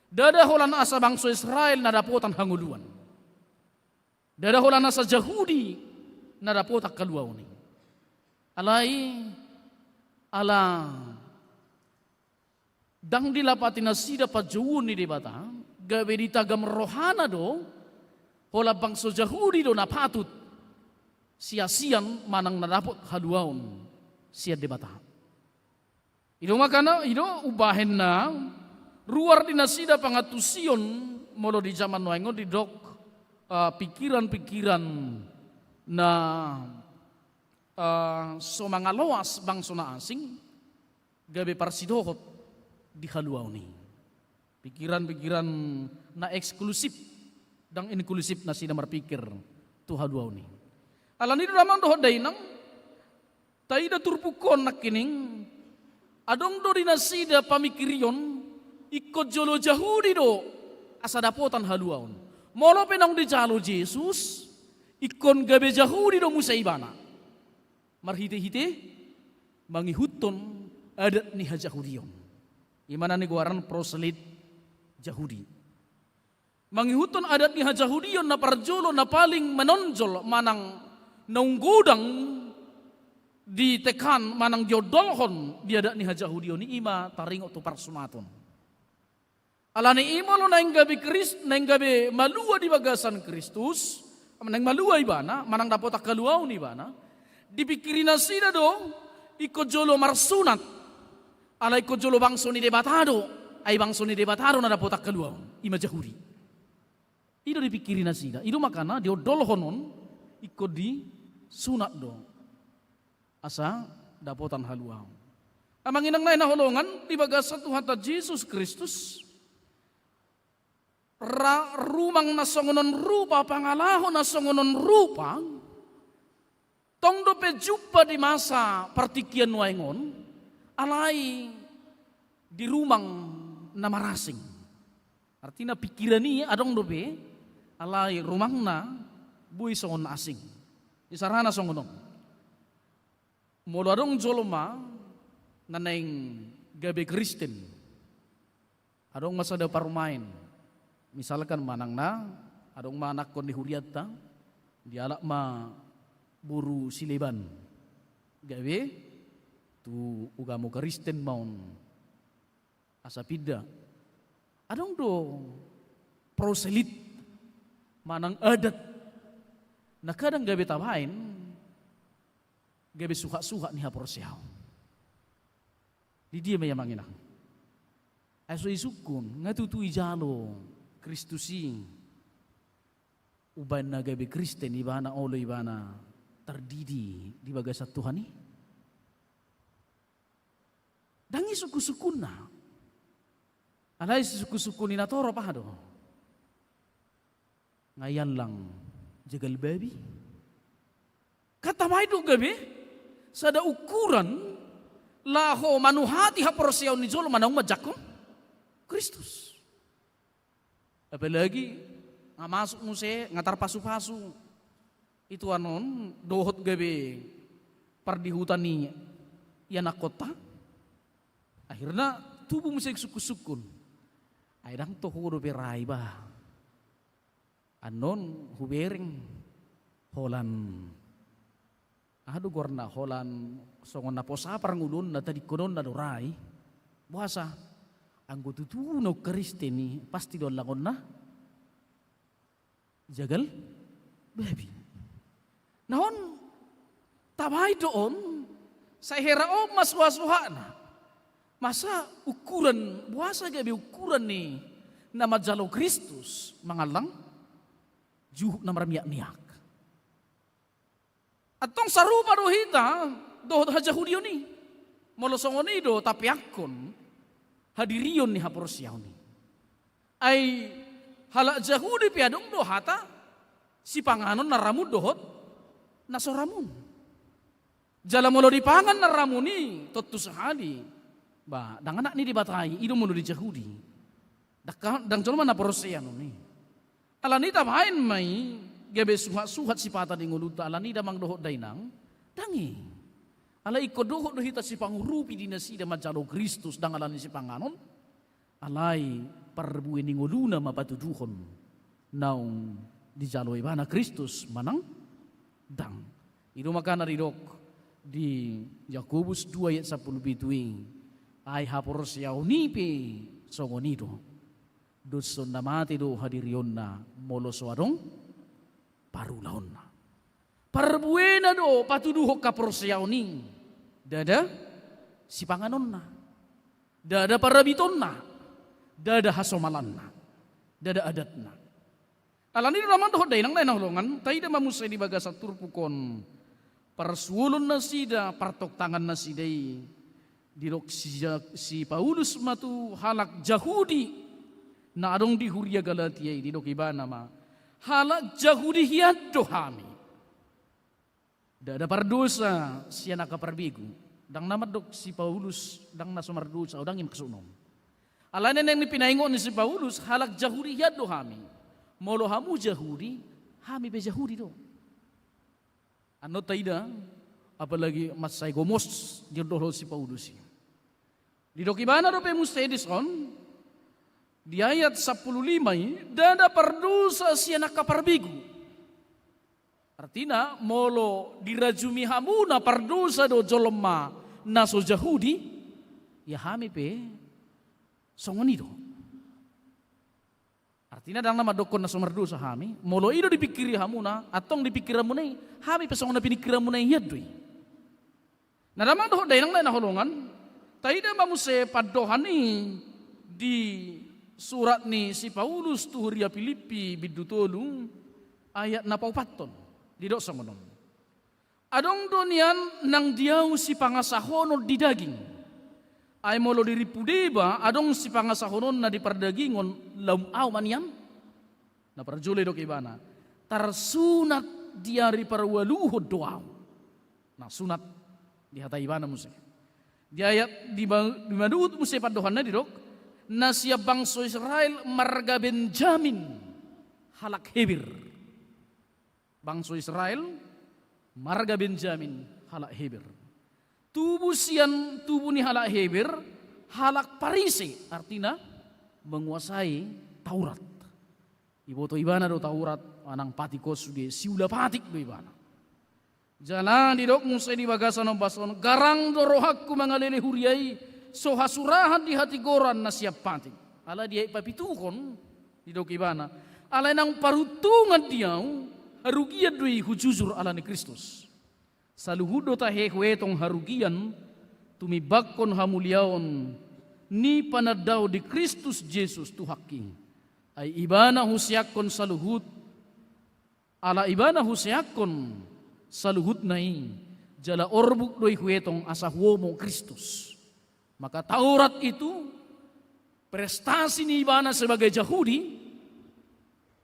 Ndada holan asa bangso Israel na dapotan hangoluan. Ndada holan asa Jahudi na dapotan haluaon i. Alai, ala ndang dilapati nasida panjouon ni Debata, gabe ditagam rohana do, holan bangso Jahudi do na patut siasian manang na dapot haluaon sian Debata. I do makana, i do umbahen na ruar di nasida pangantusion, molo di jaman nuaeng on didok, eh, pikiran-pikiran na, eh, so mangaloas bangso na asing, gabe parsidohot di haluaon i. Pikiran-pikiran na eksklusif, ndang inklusif nasida marpikir tu haluaon i. Alani do damang dohot dainang, taida turpuk on nangkining, adong do di nasida pamikirion, ingkon jolo Jahudi do asa dapotan haluaon. Molo pe naung dijalo Jesus, ingkon gabe Jahudi do muse ibana. Marhite-hite mangihuthon adat ni hajahudion. I ma na nigoaran proselit Jahudi. Mangihuthon adat ni hajahudion na parjolo, na paling menonjol manang naung godang ditekan manang diondolhon di adat ni hajahudion i, i ma taringot tu parsunaton. Alani i molo naeng gabe Kris-, naeng gabe malua di bagasan Kristus, naeng malua ibana, manang dapotan haluaon ibana, dipikiri nasida do, ingkon jolo marsunat, ala ingkon jolo bangso ni Debata do, ai bangso ni Debata do na dapotan haluaon, i ma Jahudi. I do dipikiri nasida, i do makana diondolhon on, ingkon disunat do. Asa dapotan haluaon. Amang inang na hinaholongan di bagasan Tuhanta Jesus Kristus, ra-, rumang na songon on rupa, pangalaho na songon on rupa, tong dope jumpa di masa partingkian nuaeng on, alai di rumang na marasing. Artina pikiran i adong dope, alai rumangna boi songon na asing. Isarana songon on. Molo adong jolma na naeng gabe Kristen, adong ma sada parumaen. Misalkan manang na adong ma anakkon ni hurianta, dialap ma boru sileban. Gabe tu ugamo Kristen ma on. Asa pinda. Adong do proselit manang adat na kadang gabe tabaen gabe suhat-suhat ni haporseaon. Di dia ma i amang inang? Ai so isungkun, nga tutu ijalo Kristus i umbahen na gabe Kristen ibana, olo ibana tardidi di bagasan Tuhan i? Ndang i sungkun-sungkunna. Alai sisungkun-sungkun ni natorop aha do? Nga i allang jagal babi. Kan tabaen do gabe sada ukuran laho manuhati haporseaon ni jolma naung manjangkon Kristus. Apalagi nga masuk muse, nga tarpasu-pasu. Itu anon dohot gabe pardihutan i anakkonta. Akhirna tubu muse sungkun-sungkun. Ai ndang toho dope ra iba. Anon hubereng holan, aha do goarna, holan songon na posa parngoluonna, tadingkononna do ra i. Boasa? Anggo tutu naung Kristen i, pasti do allangon na jagal babi. Na on tabaen do on, sai hera on ma suhat-suhatna. Masa ukuran, boasa gabe ukuran ni na manjalo Kristus mangallang juhut na marmiak-miak? Antong sarupa do hita dohot hajahudion i. Molo songon i do tapeakkon hadirion ni haporseaon i. Ai halak Jahudi pe adong do hata sipanganon na ramun dohot na so ramun. Jala molo dipangan na ramun i, tontu sahali, ba, ndang anak ni Debata i, i do molo di Jahudi. Ndang ka-, ndang jolma na porsea annon i. Alani i tabaen ma i gabe suhat-suhat sipata di ngolunta, alani i damang dohot dainang, Ndang i. Alai ingkon dohot do hita sipangurupi di nasida manjalo Kristus, ndang alani sipanganon. Alai parbue ni ngoluna ma patuduhon naung dijalo ibana Kristus manang ndang. I do makana didok di Jakobus dua ayat sampulu pitu i, ai haporseaon i pe songon i do. Doshon na mate do hadirionna molo so adong parulaonna. Parbuena do patuduhon haporseaon i, ndada sipanganonna, ndada parabitonna, ndada hasomalanna, ndada adatna. Alani i do damang dohot dainang na hinaholongan, taida ma muse di bagasan turpuk on, parsuolon nasida, partoktangan nasida i, didok si, si Paulus ma tu halak Jahudi na adong di huria Galatia i, didok ibana ma, halak Jahudi hian do hami. Ndada pardosa sian angka parbegu. Ndang na mandok si Paulus ndang na so mardosa, ndang i maksudna on. Alai na naeng pinaingot ni si Paulus, halak Jahudi hian do hami. Molo hamu Jahudi, hami pe Jahudi do. Annon taida, apalagi mansai gomos diondolhon si Paulus i. Didok ibana dope muse dison, di ayat sampulu lima i, ndada pardosa sian angka parbegu. Artina, molo dirajumi hamuna pardosa do jolma na so Jahudi, ia hami pe songon i do. Artina, ndang na mandokkon na so mardosa hami, molo i do dipingkiri hamuna, antong di pingkiranmuna i, hami pe songon na piningkiranmuna i hian do i. Na damang dohot dainang na hinaholongan, taida ma muse pandohan i di surat ni si Paulus tu huria Pilippi bindu tolu ayat na paopathon. Didok songon on. Adong do nian nang di ahu sipangasahonon di daging. Ai molo dirimpu deba adong sipangasahononna di pardagingon, laum ahu ma nian. Na parjolo didok ibana, tarsunat di ari parualuhon do ahu. Na sunat dihatai ibana muse. Di ayat di ba-, di manuhut muse pandohanna didok, na sian bangso Israel marga Benjamin, halak Heber. Bangso Israel, marga Benjamin, halak Heber. Tubu sian tubu ni halak Heber, halak Parise, artina menguasai Taurat. Iboto ibana do Taurat, manang patik on sude, siula patik do ibana. Jala didok muse di bagasan ombas on, garang do rohangku mangalele huria i, so hasurahan di hatigoran na sian patik. Alai di ayat papituhon, didok ibana, alai naung paruntungan di ahu, harugian do i hujujur ala ni Kristus. Saluhut do tahe huetong harugian, tumimbanghon hamuliaon ni panandaon di Kristus Jesus Tuhanki. Ai ibana huseakkon saluhut, ala ibana huseakkon saluhutna i, jala orbuk do i huetong asa huomo Kristus. Maka Taurat itu prestasi ni ibana sebagai Jahudi,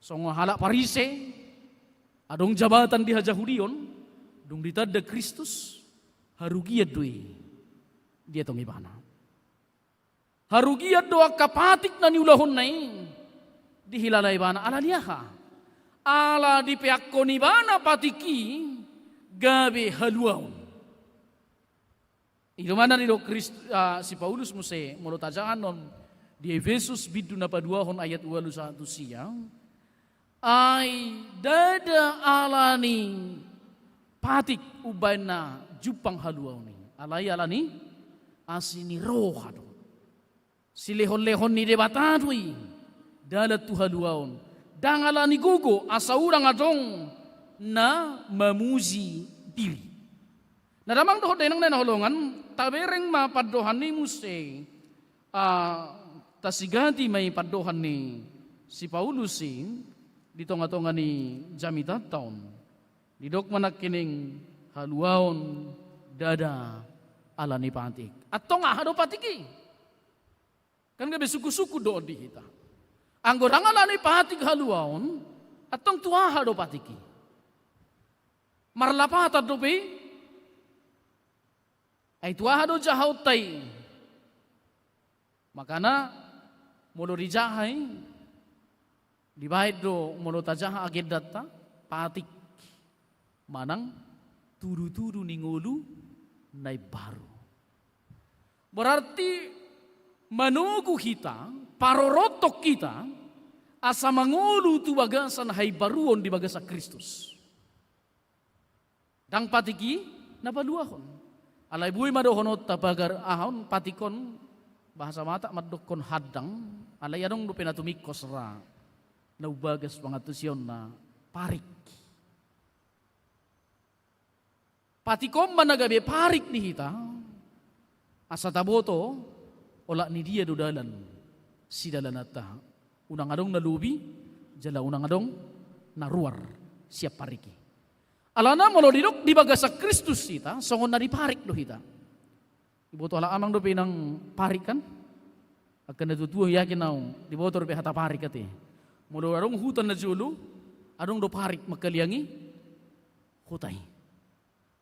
songon halak Parise, adong jabatan di hajahudion, dung ditanda Kristus, harugian do i dietong ibana. Harugian do angka patik na niulahonna i, dihilala ibana ala ni aha? Ala dipeakkon ibana patik i gabe haluaon. I do ma na didok Krist-, ah, si Paulus muse, molo tajaha annon di Efesus bindu na paduahon ayat ualu sahat tu sia. Ai ndada ala ni patik umbahen na jumpang haluaon i. Alai ala ni asi ni roha do. Silehonlehon ni Debata do i dalan tu haluaon. Ndang ala ni gogo, asa unang adong na mamuji diri. Na damang dohot dainang na hinaholongan, tabereng ma pandohan i muse, ah, tasigati ma i pandohan ni si Paulus i di tongatonga ni jamitanta on. Didok ma nangkining haluaon ndada ala ni patik. Antong aha do patik i? Kan gabe sungkun-sungkun do on di hita. Anggo ndang ala ni patik haluaon, antong tu aha do patik i? Marlapatan dope i? Ai tu aha do jahaonta i? Makana molo dijaha i, dibaen do molo tajaha agendanta, patik manang tudu-tudu ni ngolu na imbaru. Berarti manogu hita, parorothon hita, asa mangolu tu bagasan haimbaruon di bagasan Kristus. Ndang patik i na paluahon. Alai boi ma dohononta pagar aha on, patik on, bahasa Batak mandokkon handang, alai adong dope na tumingkos ra na umbagas pangantusionna parik. Patik on ma na gabe parik di hita, asa taboto olat ni dia do dalan sidalananta. Unang adong na lobi, jala unang adong na ruar sian parik i. Alana molo didok di bagasan Kristus hita, songon na diparik do hita. Iboto halak amang dope inang parik kan? Angka na tuatua yakin au, diboto dope hata parik ate. Molo adong huta na jolo, adong do parik mangkaliangi huta i.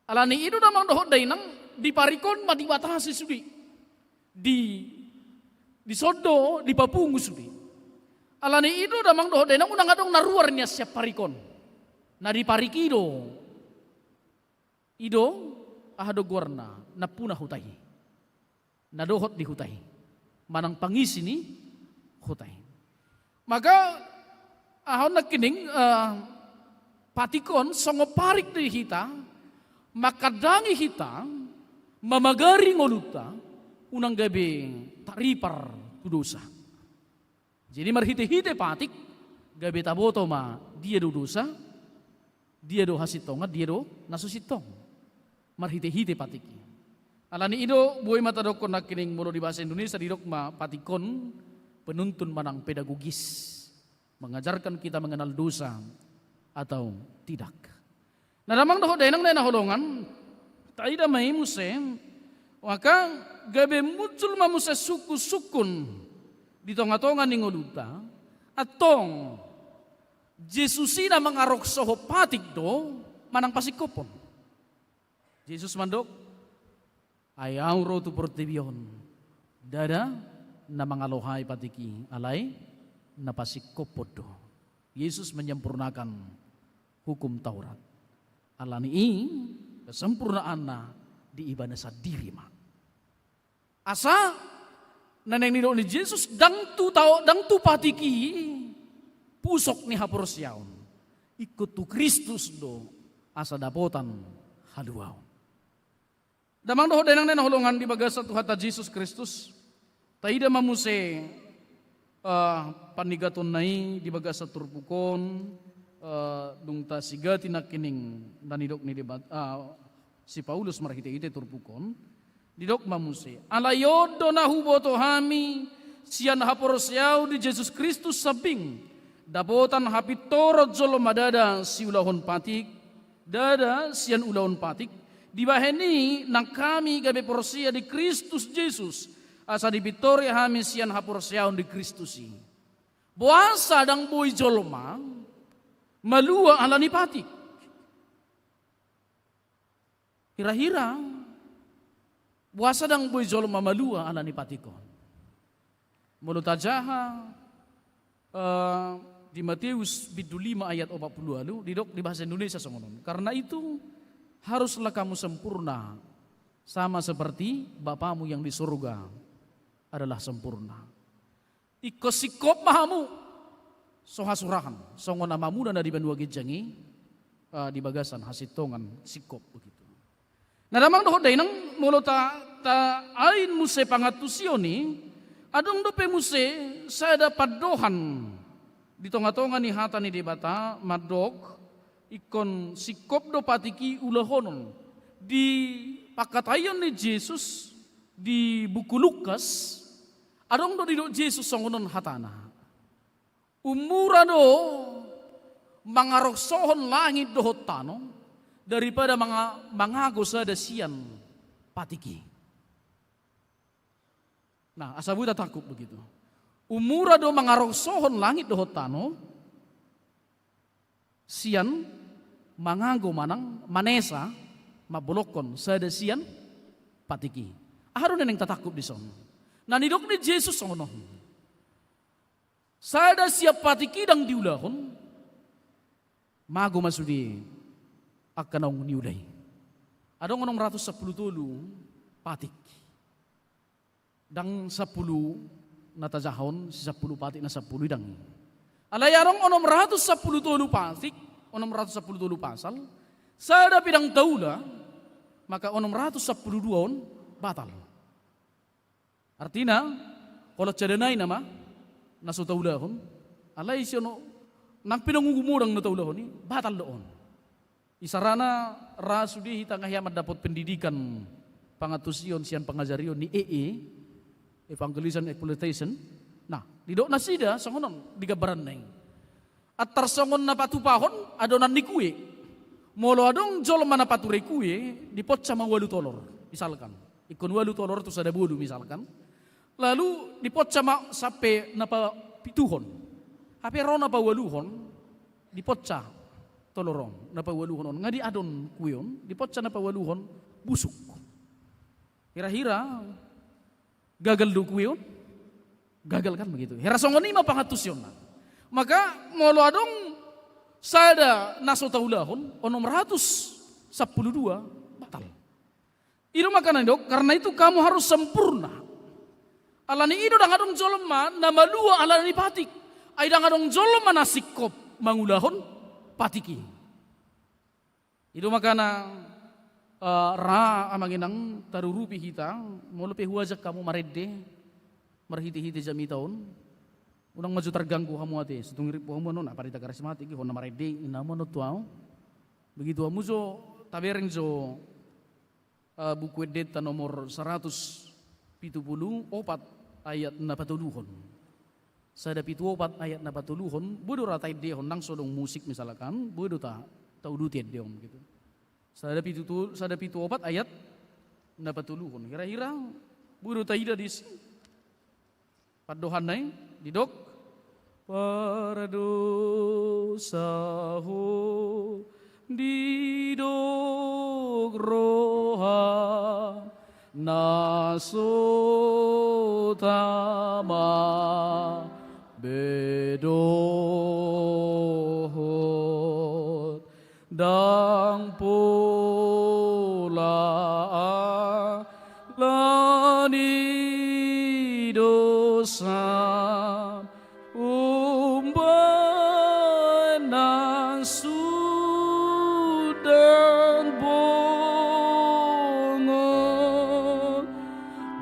Alani i do damang dohot dainang, di parik on ma dibatasi sude. Di, dison do dipapungu sude. Alani i do damang dohot dainang, unang adong na ruar nian sian parik on. Na di parik i do. I do, aha do goarna, nampuna huta i. Na dohot di huta i. Manang pangisi ni huta i. Maka, aha on nangkining, eh, patik on songon parik di hita, mangkandangi hita, mamagari ngolunta, unang gabe taripar tu dosa. Jadi marhitehite patik, gabe taboto ma dia do dosa, dia do hasintongan, dia do na so sintong. Marhitehite patik i. Alani i do, boi ma tadokkon nangkining molo di bahasa Indonesia didok ma patik on penuntun manang pedagogis. Mengajarkan kita mengenal dosa atau tidak. Na damang dohot dainang na hinaholongan, taida ma i muse, maka gabe muncul ma muse sungkun-sungkun di tonga-tonga ni ngolunta, antong Jesus i na mangaroksohon patik do, manang pasingkophon. Jesus mandok, ai Au ro tu portibi on, ndada na mangalohai patik i, alai na pasingkophon do. Yesus menyempurnakan hukum Taurat. Alani i, kesempurnaanna di Ibana sandiri ma. Asa, na naeng nidok ni Jesus, ndang tu tao, ndang tu patik i pusok ni haporseaon. Ingkon tu Kristus do, asa dapotan haluaon. Damang dohot dainang na hinaholongan di bagasan Tuhanta Jesus Kristus, taida ma muse, eh, panigatonna i di bagasan turpuk on, eh, dung tasigati nangkining na nidok ni Debat, eh, si Paulus marhitehite turpuk on, didok ma muse, alai on do na huboto hami sian haporseaon di Jesus Kristus sambing, dapotan hapintoron jolma ndada siulahon patik, ndada sian ulaon patik, dibahen i nang hami gabe porsea di Kristus Jesus, asa dipintori hami sian haporseaon di Kristus i. Boasa ndang boi jolma malua ala ni patik? Hira-hira, boasa ndang boi jolma malua ala ni patik on? Molo tajaha, eh, di Mateus bindu lima ayat opat pulu ualu, didok di bahasa Indonesia songon on. Karena itu, haruslah kamu sempurna, sama seperti Bapamu yang di surga adalah sempurna. Ingkon singkop ma hamu, so hasurahan, songon amamuna na di banua ginjang i, eh, di bagasan hasintongan singkop begitu. Na damang dohot dainang, molo ta, ta ain muse pangantusion i, adong dope muse sada pandohan di tonga-tonga ni hata ni Debata, mandok, ingkon singkop do patik i ulahonon. Di pangkataion ni Jesus di buku Lukas, adong do didok Jesus songon on hatana. Ummura do mangaroksohon langit dohot tano, daripada manga-, mangago sada sian patik i. Nah, asa boi tatangkup begitu. Ummura do mangaroksohon langit dohot tano, sian mangago manang manesa, mambolongkon sada sian patik i. Aha do na naeng tatangkup dison? Na nidok ni Jesus songon on. Sada sian patik i ndang diulahon, mago ma sude angka naung niula i. Adong onom ratus sampulu tolu patik. Ndang sampulu na tajahon, si sampulu patik na sampulu i ndang i. Alai adong onom ratus sampulu tolu patik, onom ratus sampulu tolu pasal, sada pe ndang taula, maka onom ratus sampulu dua on batal. Artina, holan sada nai nama na so taulahon, alai sian on nang pe ndang ugu modang na taulahon i, batal do on. Isarana ra sude hita nga hea mandapot pendidikan pangantusion sian pangajarion ni E E, evangelism exploitation. Nah, didok nasida songon on di gambaranna i. Antar songon na patupahon adonan ni kue. Molo adong jolma na pature kue, diponca ma ualu tolor, misalkan. Ingkon ualu tolor tu sada boru, misalkan. Lalu diponca ma sampe na papituhon. Hape ro na paualuhon, diponca tolor on, na paualuhon on. Nga diadon kue on, diponca na paualuhon, busuk. Hira-hira gagal do kue on? Gagal kan begitu. Hira songon i ma pangantusionna. Maka molo adong sada na so taulahon, onom ratus sampulu dua batal. I do makana didok, karena itu kamu harus sempurna. Alani i do ndang adong jolma na malua alani patik. Ai ndang adong jolma na singkop mangulahon patik i. I do makana, eh, ra amang inang tarurupi hita, molo pe huajak hamu marende, marhite-hite jamita on, unang ma jo targanggu hamu ate, so tung rip hamu annon, apala hita karismatik, hona marende, inna hamu annon tu ahu. Begitu hamu jo, tabereng jo, eh, Buku Endenta nomor saratus pitu pulu opat ayat na patoluhon. Sada pitu opat ayat na patoluhon, boi do ra taendehon, nang so adong musik misalkan, boi do ta, tauduti ende on gitu. Sada pitu tu-, sada pitu opat ayat na patoluhon. Hira-hira, boi do taida disi. Pandohanna i, didok. Pardosa ho, didok roham, na so tama be dohot, ndang pola alani dosa. Umbahen na sun ndang bongot,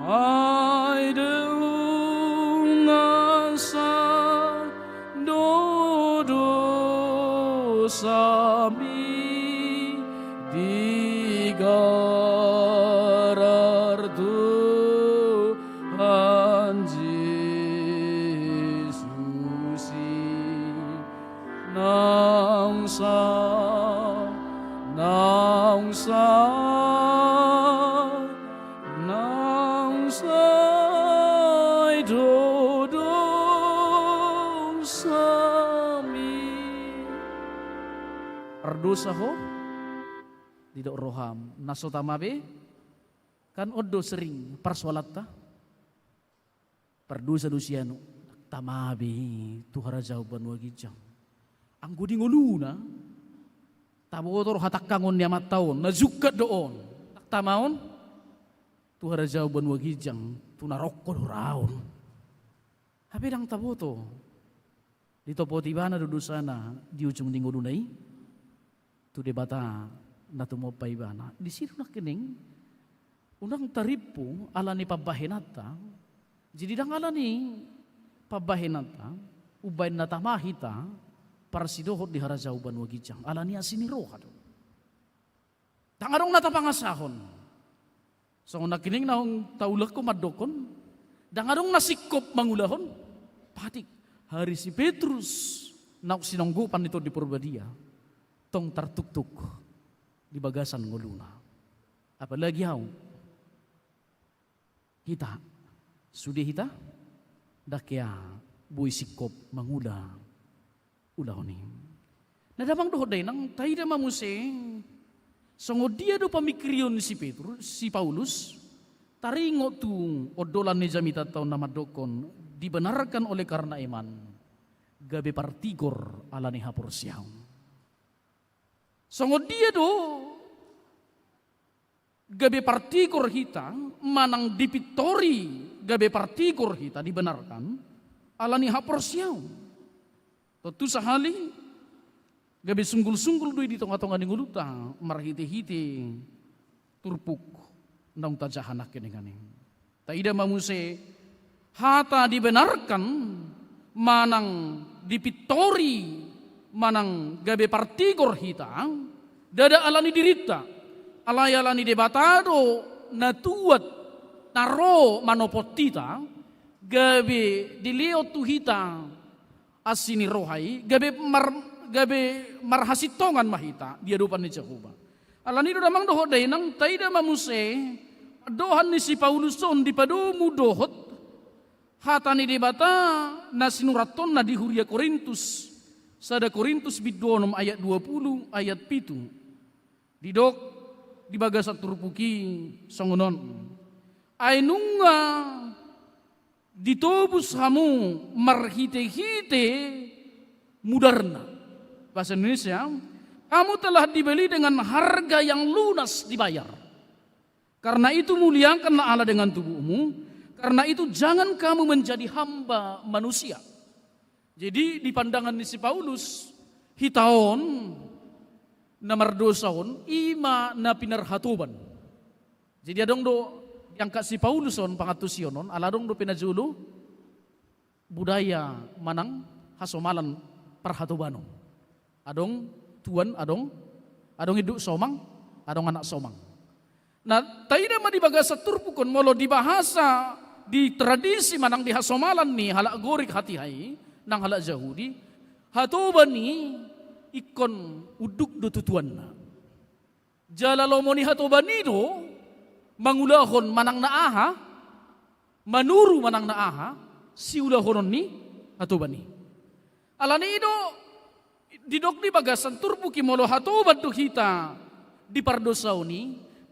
ai dung asa do dosami digarar Tuhan Jesus i. Naung sa, naung sa, naung sa i do dosami. Pardosa ho, didok roham, na so tama be, kan on do sering parsoalanta. Pardosa do si anu, ndang tama be tu harajaon banua ginjang. Anggo di ngoluna, taboto do hatangkangon ni amanta on, na jungkat do on. Ndang tama on tu harajaon banua ginjang, tu narokko do ra on. Hape ndang taboto. Ditopoti ibana do dosana di ujung ni ngoluna i tu Debata na tumompa ibana. Disi do nangkining unang tarimpu alani pambahenanta. Jadi ndang alani pambahenanta umbahen na tama hita parsidohot di harajaon banua ginjang. Alani asi ni roha do. Ndang adong na tapangasahon. Songon nangkining naung taulahon mandokkon, ndang adong na singkop mangulahon patik. Ari si Petrus naung sinonggopan ni Tondi Porbadia, tong tartuktuk di bagasan ngoluna. Apalagi ahu. Hita, sude hita, ndang hea boi singkop mangula ulaon i. Na damang dohot dainang, taida ma muse songon dia do pamingkirion ni si Petrus, si Paulus, taringot tu ondolan ni jamitanta on na mandokkon, dibenarkan oleh karena iman, gabe partigor alani haporseaon. Songon dia do gabe partigor hita, manang dipintori gabe partigor hita, dibenarkan, ala ni haporseaon. Tontu sahali, gabe sunggul-sunggul do i di tonga-tonga ni ngolunta, marhite-hite turpuk naung tajaha nangkiningan i. Taida ma muse, hata dibenarkan, manang dipintori, manang gabe partigor hita, ndada ala ni dirinta, alai ala ni Debata do na tuat, na ro manopot hita, gabe dilehon tu hita asi ni roha i, gabe mar-, gabe marhasintongan ma hita di adopan ni Jahowa. Ala ni i do damang dohot dainang, taida ma muse, dohan ni si Paulus on dipadomu dohot hata ni Debata na sinurathonna di huria Korintus, sada Korintus bindu onom ayat dua pulu, ayat pitu. Didok di bagasan turpuk i songon on. Ai nunga ditobus hamu marhite-hite mudarna. Bahasa Indonesia, kamu telah dibeli dengan harga yang lunas dibayar. Karena itu muliakanlah Allah dengan tubuhmu. Karena itu jangan kamu menjadi hamba manusia. Jadi di pandangan ni si Paulus, hita on na mardosa on, i ma na pinarhatoban. Jadi adong do diangkat si Paulus on pangantusion on, ala adong dope na jolo budaya manang hasomalan parhatobanon. Adong tuan, adong, adong induk somang, adong anak somang. Nah, taida ma di bagasan turpuk on, molo di bahasa, di tradisi manang di hasomalan ni halak Gorik hatiha i, nang halak Jahudi, hatoban i ingkon unduk do tu tuanna. Jala lomo ni hatoban i do mangulahon manang na aha, manuru manang na aha siulahonon ni hatoban i. Ala ni i do didok di bagasan turpuk i, molo hatoban do hita di pardosaon i,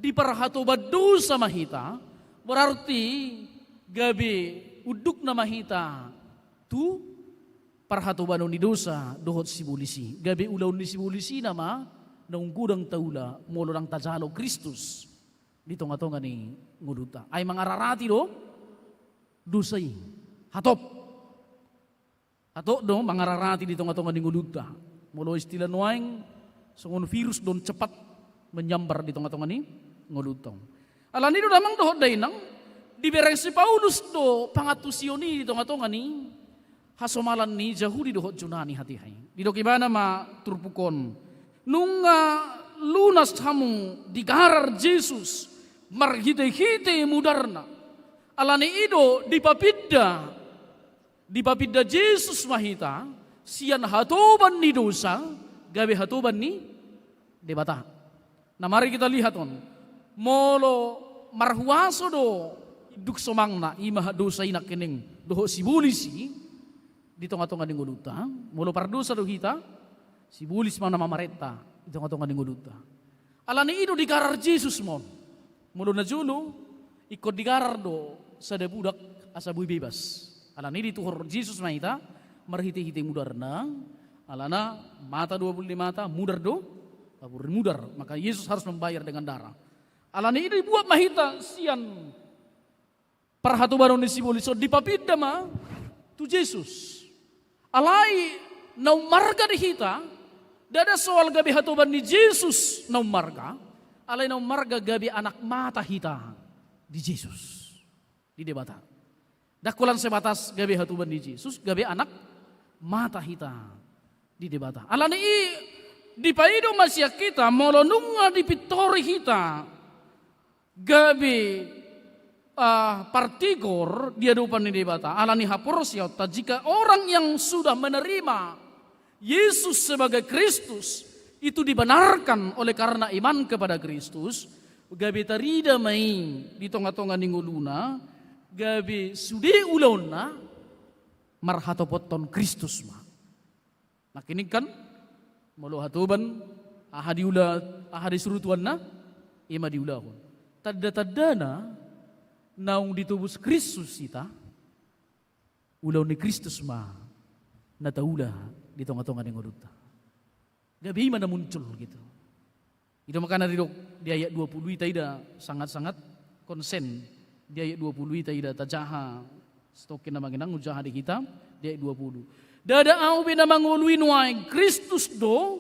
di parhatoban dosa ma hita, berarti gabe undukna ma hita tu parhatobanon ni dosa dohot sibolis i. Gabe ulaon ni sibolis i nama naung godang taula molo ndang tajalo Kristus di tonga-tonga ni ngolunta. Ai mangararati do dosa i. Hatop. Hatop do mangararati di tonga-tonga ni ngolunta. Molo istilah nuaeng, songon virus do on cepat menyambar di tonga-tonga ni ngolunta. Ala ni i do damang dohot dainang, dibereng si Paulus do pangantusion i di tonga-tonga ni hasomalan ni Jahudi dohot Junani hatiha i. Didok ibana ma turpuk on, nunga lunas hamu digarar Jesus marhite-hite mudarna. Ala ni i do dipapinda, dipapinda Jesus ma hita sian hatoban ni dosa gabe hatoban ni Debata. Nah, mari kita lihat on. Molo marhuaso do induk somangna, i ma dosa i nangkining dohot sibolis i di tonga-tonga ni ngolunta. Molo pardosa do hita, sibolis ma na mamarenta di tonga-tonga ni ngolunta. Ala ni i do digarar Jesus ma on. Molo na jolo, ingkon digarar do sada budak asa boi bebas. Ala ni i dituhor Jesus ma hita marhite-hite mudarna, alana mata do apul ni mata, mudar do apul ni mudar. Maka Yesus harus membayar dengan darah. Ala ni i dibuat ma hita sian parhatobanon ni sibolis on, dipapinda ma tu Jesus. Alai na ummarga di hita, ndada soal gabe hatoban ni Jesus na ummarga, alai na ummarga gabe anak mata hita di Jesus, di Debata. Ndang holan sebatas gabe hatoban ni Jesus, gabe anak mata hita di Debata. Ala ni i dipaido ma sian hita, molo nunga dipintori hita gabe, ah, partigor di adopan ni Debata ala ni haporseaonta. Jika orang yang sudah menerima Yesus sebagai Kristus itu dibenarkan oleh karena iman kepada Kristus, gabe tarida ma i di tonga-tonga ni ngoluna, gabe sude ulaonna marhatopothon Kristus ma. Nangkining kan, molo hatoban, aha diula, aha disuru Tuhanna, i ma diulahon. Tanda-tandana naung ditobus Kristus hita, ulaon ni Kristus ma na taula di tonga-tonga ni ngolunta. Gabe i ma na muncul gitu. I do makana didok di ayat dua puluh i taida sangat-sangat konsen. Di ayat dua puluh i taida tajaha, setokin nama ngenang ujaha di hita, di ayat dua puluh. Ndada ahu be na mangolu i nuaeng, Kristus do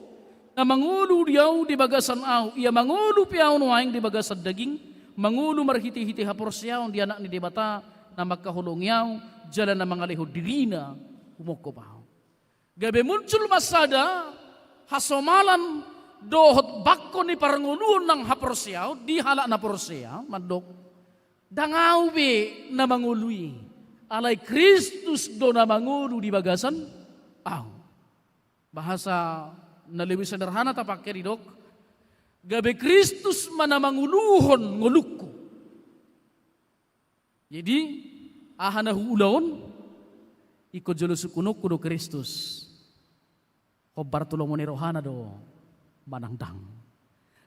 na mangolu di ahu di bagasan ahu. Ia mangolu pe ahu nuaeng di bagasan daging, mangolu marhite-hite haporseaon di Anak ni Debata na mangkaholongi ahu, jala na mangalehon dirina humongkop ahu. Gabe muncul ma sada hasomalan dohot bangko ni parngoluon nang haporseaon di halak na porsea, mandok, ndang ahu be na mangolu i, alai Kristus do na mangolu di bagasan ahu. Bahasa na lebih sederhana tapangke didok, gabe Kristus ma na mangoluhon ngolungku. Jadi, aha na huula on, ingkon jolo sungkunonku do Kristus. Hombar tu lomo ni rohana do manang ndang.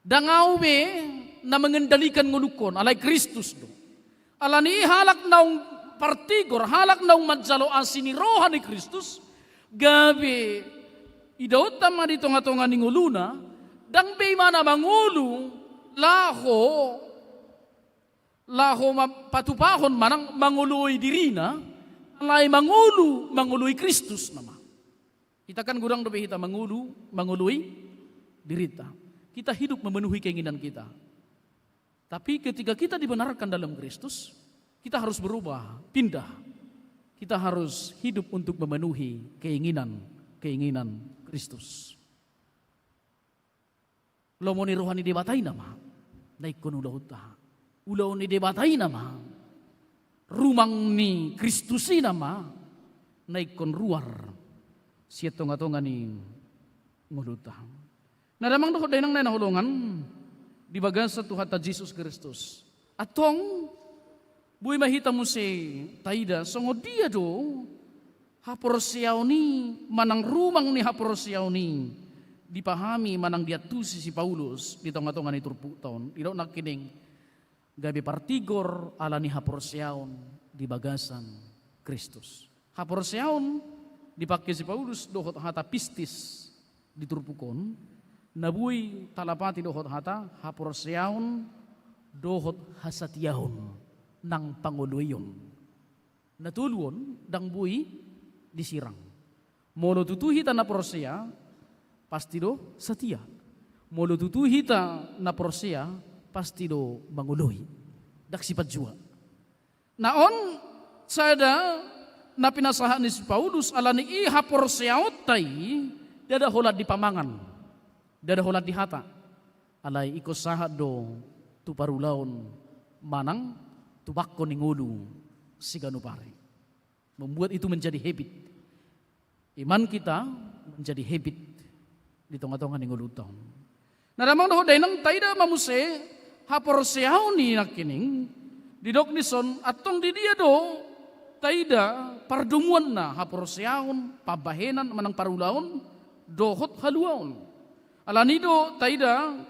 Ndang ahu be na mengendalikan ngolungkon, alai Kristus do. Alani i halak naung partigor, halak naung manjalo asi ni roha ni Kristus, gabe idaonta ma di tonga-tonga ni ngoluna, ndang be imana mangolu laho laho ma-, patupahon manang mangoloi dirina, alai mangolu, mangoloi Kristus nama. Hita kan godang dope hita mangolu, mangoloi dirinta. Kita hidup memenuhi keinginan kita. Tapi ketika kita dibenarkan dalam Kristus, kita harus berubah, pindah. Kita harus hidup untuk memenuhi keinginan, keinginan Kristus. Lomo ni roha ni Debata i nama na ingkon ulaonta. Ulaon ni Debata i nama, rumang ni Kristus i nama na ingkon ruar sian tonga-tonga ni ngolunta. Na damang dohot dainang na hinaholongan di bagasan Tuhanta Jesus Kristus. Antong, boi ma hita muse taida songon dia do haporseaon i manang rumang ni haporseaon i dipahami manang diantusi si Paulus di tonga-tonga ni turpukta on. Didok nangkining gabe partigor ala ni haporseaon di bagasan Kristus. Haporseaon dipangke si Paulus dohot hata pistis di turpuk on, na boi talapati dohot hata haporseaon dohot hasatiaon nang pangoloion. Na tolu on ndang boi disirang. Molo tutu hita na porsea, pasti do satia. Molo tutu hita na porsea, pasti do mangoloi. Ndang sipanjua. Na on sada na pinasahat ni si Paulus, ala ni i haporseaonta i ndada holan di pamangan, ndada holan di hata. Alai ingkon sahat do tu parulaon manang tu bangko ni ngolu siganup ari. Membuat itu menjadi habit. Iman kita menjadi habit di tonga-tonga ni ngolunta on. Na damang dohot dainang, taida ma muse haporseaon i nangkining. Didok dison, antong di dia do taida pardomuanna haporseaon, pambahenan manang parulaon dohot haluaon. Ala ni do taida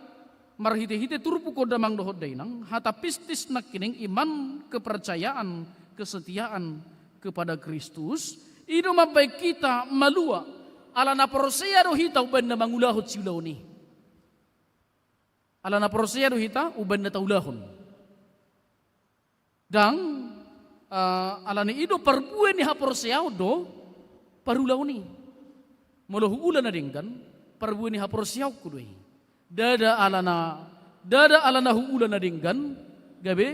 marhite-hite turpuk on damang dohot dainang, hata pistis nangkining iman, kepercayaan, kesetiaan kepada Kristus, i do mambahen hita malua, ala na porsea do hita umbahen na mangulahon siulaon i. Ala na porsea do hita umbahen na taulahon. Ndang, eh, ala ni i do parbue ni haporseaon do parulaon i. Molo huula na denggan, parbue ni haporseaonku do i. Ndada ala na, ndada ala na huula na denggan, gabe,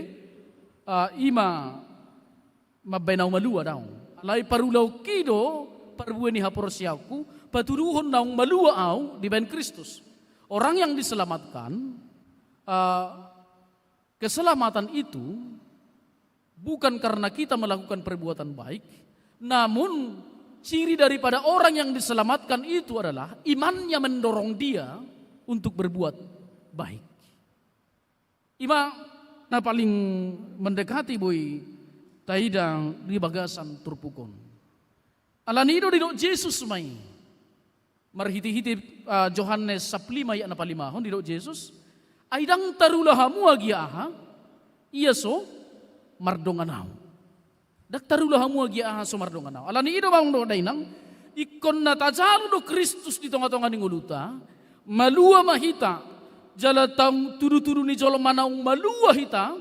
eh, i ma mambahen ahu malua, daong. Alai parulaonki do parbue ni haporseaonku, patuduhon naung malua ahu dibahen Kristus. Orang yang diselamatkan, eh, keselamatan itu bukan karena kita melakukan perbuatan baik, namun ciri daripada orang yang diselamatkan itu adalah imannya mendorong dia untuk berbuat baik. I ma na paling mendekati boi taida di bagasan turpuk on. Ala ni i do didok Jesus ma i. Marhite-hite, ah, Johannes sampulu lima ayat na palimahon didok Jesus, ai ndang tarula hamu agia aha, ia so mardongan ahu. Ndang tarula hamu agia aha so mardongan ahu. Ala ni i do damang dohot dainang, ingkon na tajalo do Kristus di tonga-tonga ni ngolunta, malua ma hita, jala taon tudutudu ni jolma naung malua hita,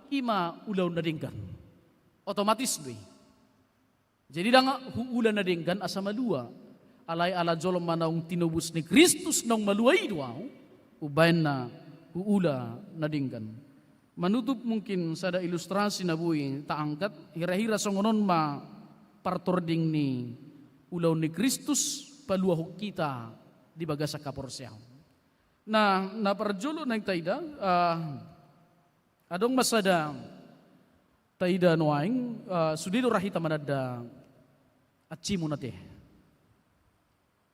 i ma ulaon na denggan. Otomatis do i. Jadi ndang huula na denggan asa malua. Alai ala jolma naung tinobus ni Kristus naung malua i do ahu, umbahen na huula na denggan. Manutup mungkin sada ilustrasi na boi taangkat, hirahira songon on ma partording ni ulaon ni Kristus paluahon hita di bagasan haporseaon. Nah, na parjolo naeng taida, ah, adong ma sada taida nuaeng, ah, sude do ra hita mananda ancimun ate.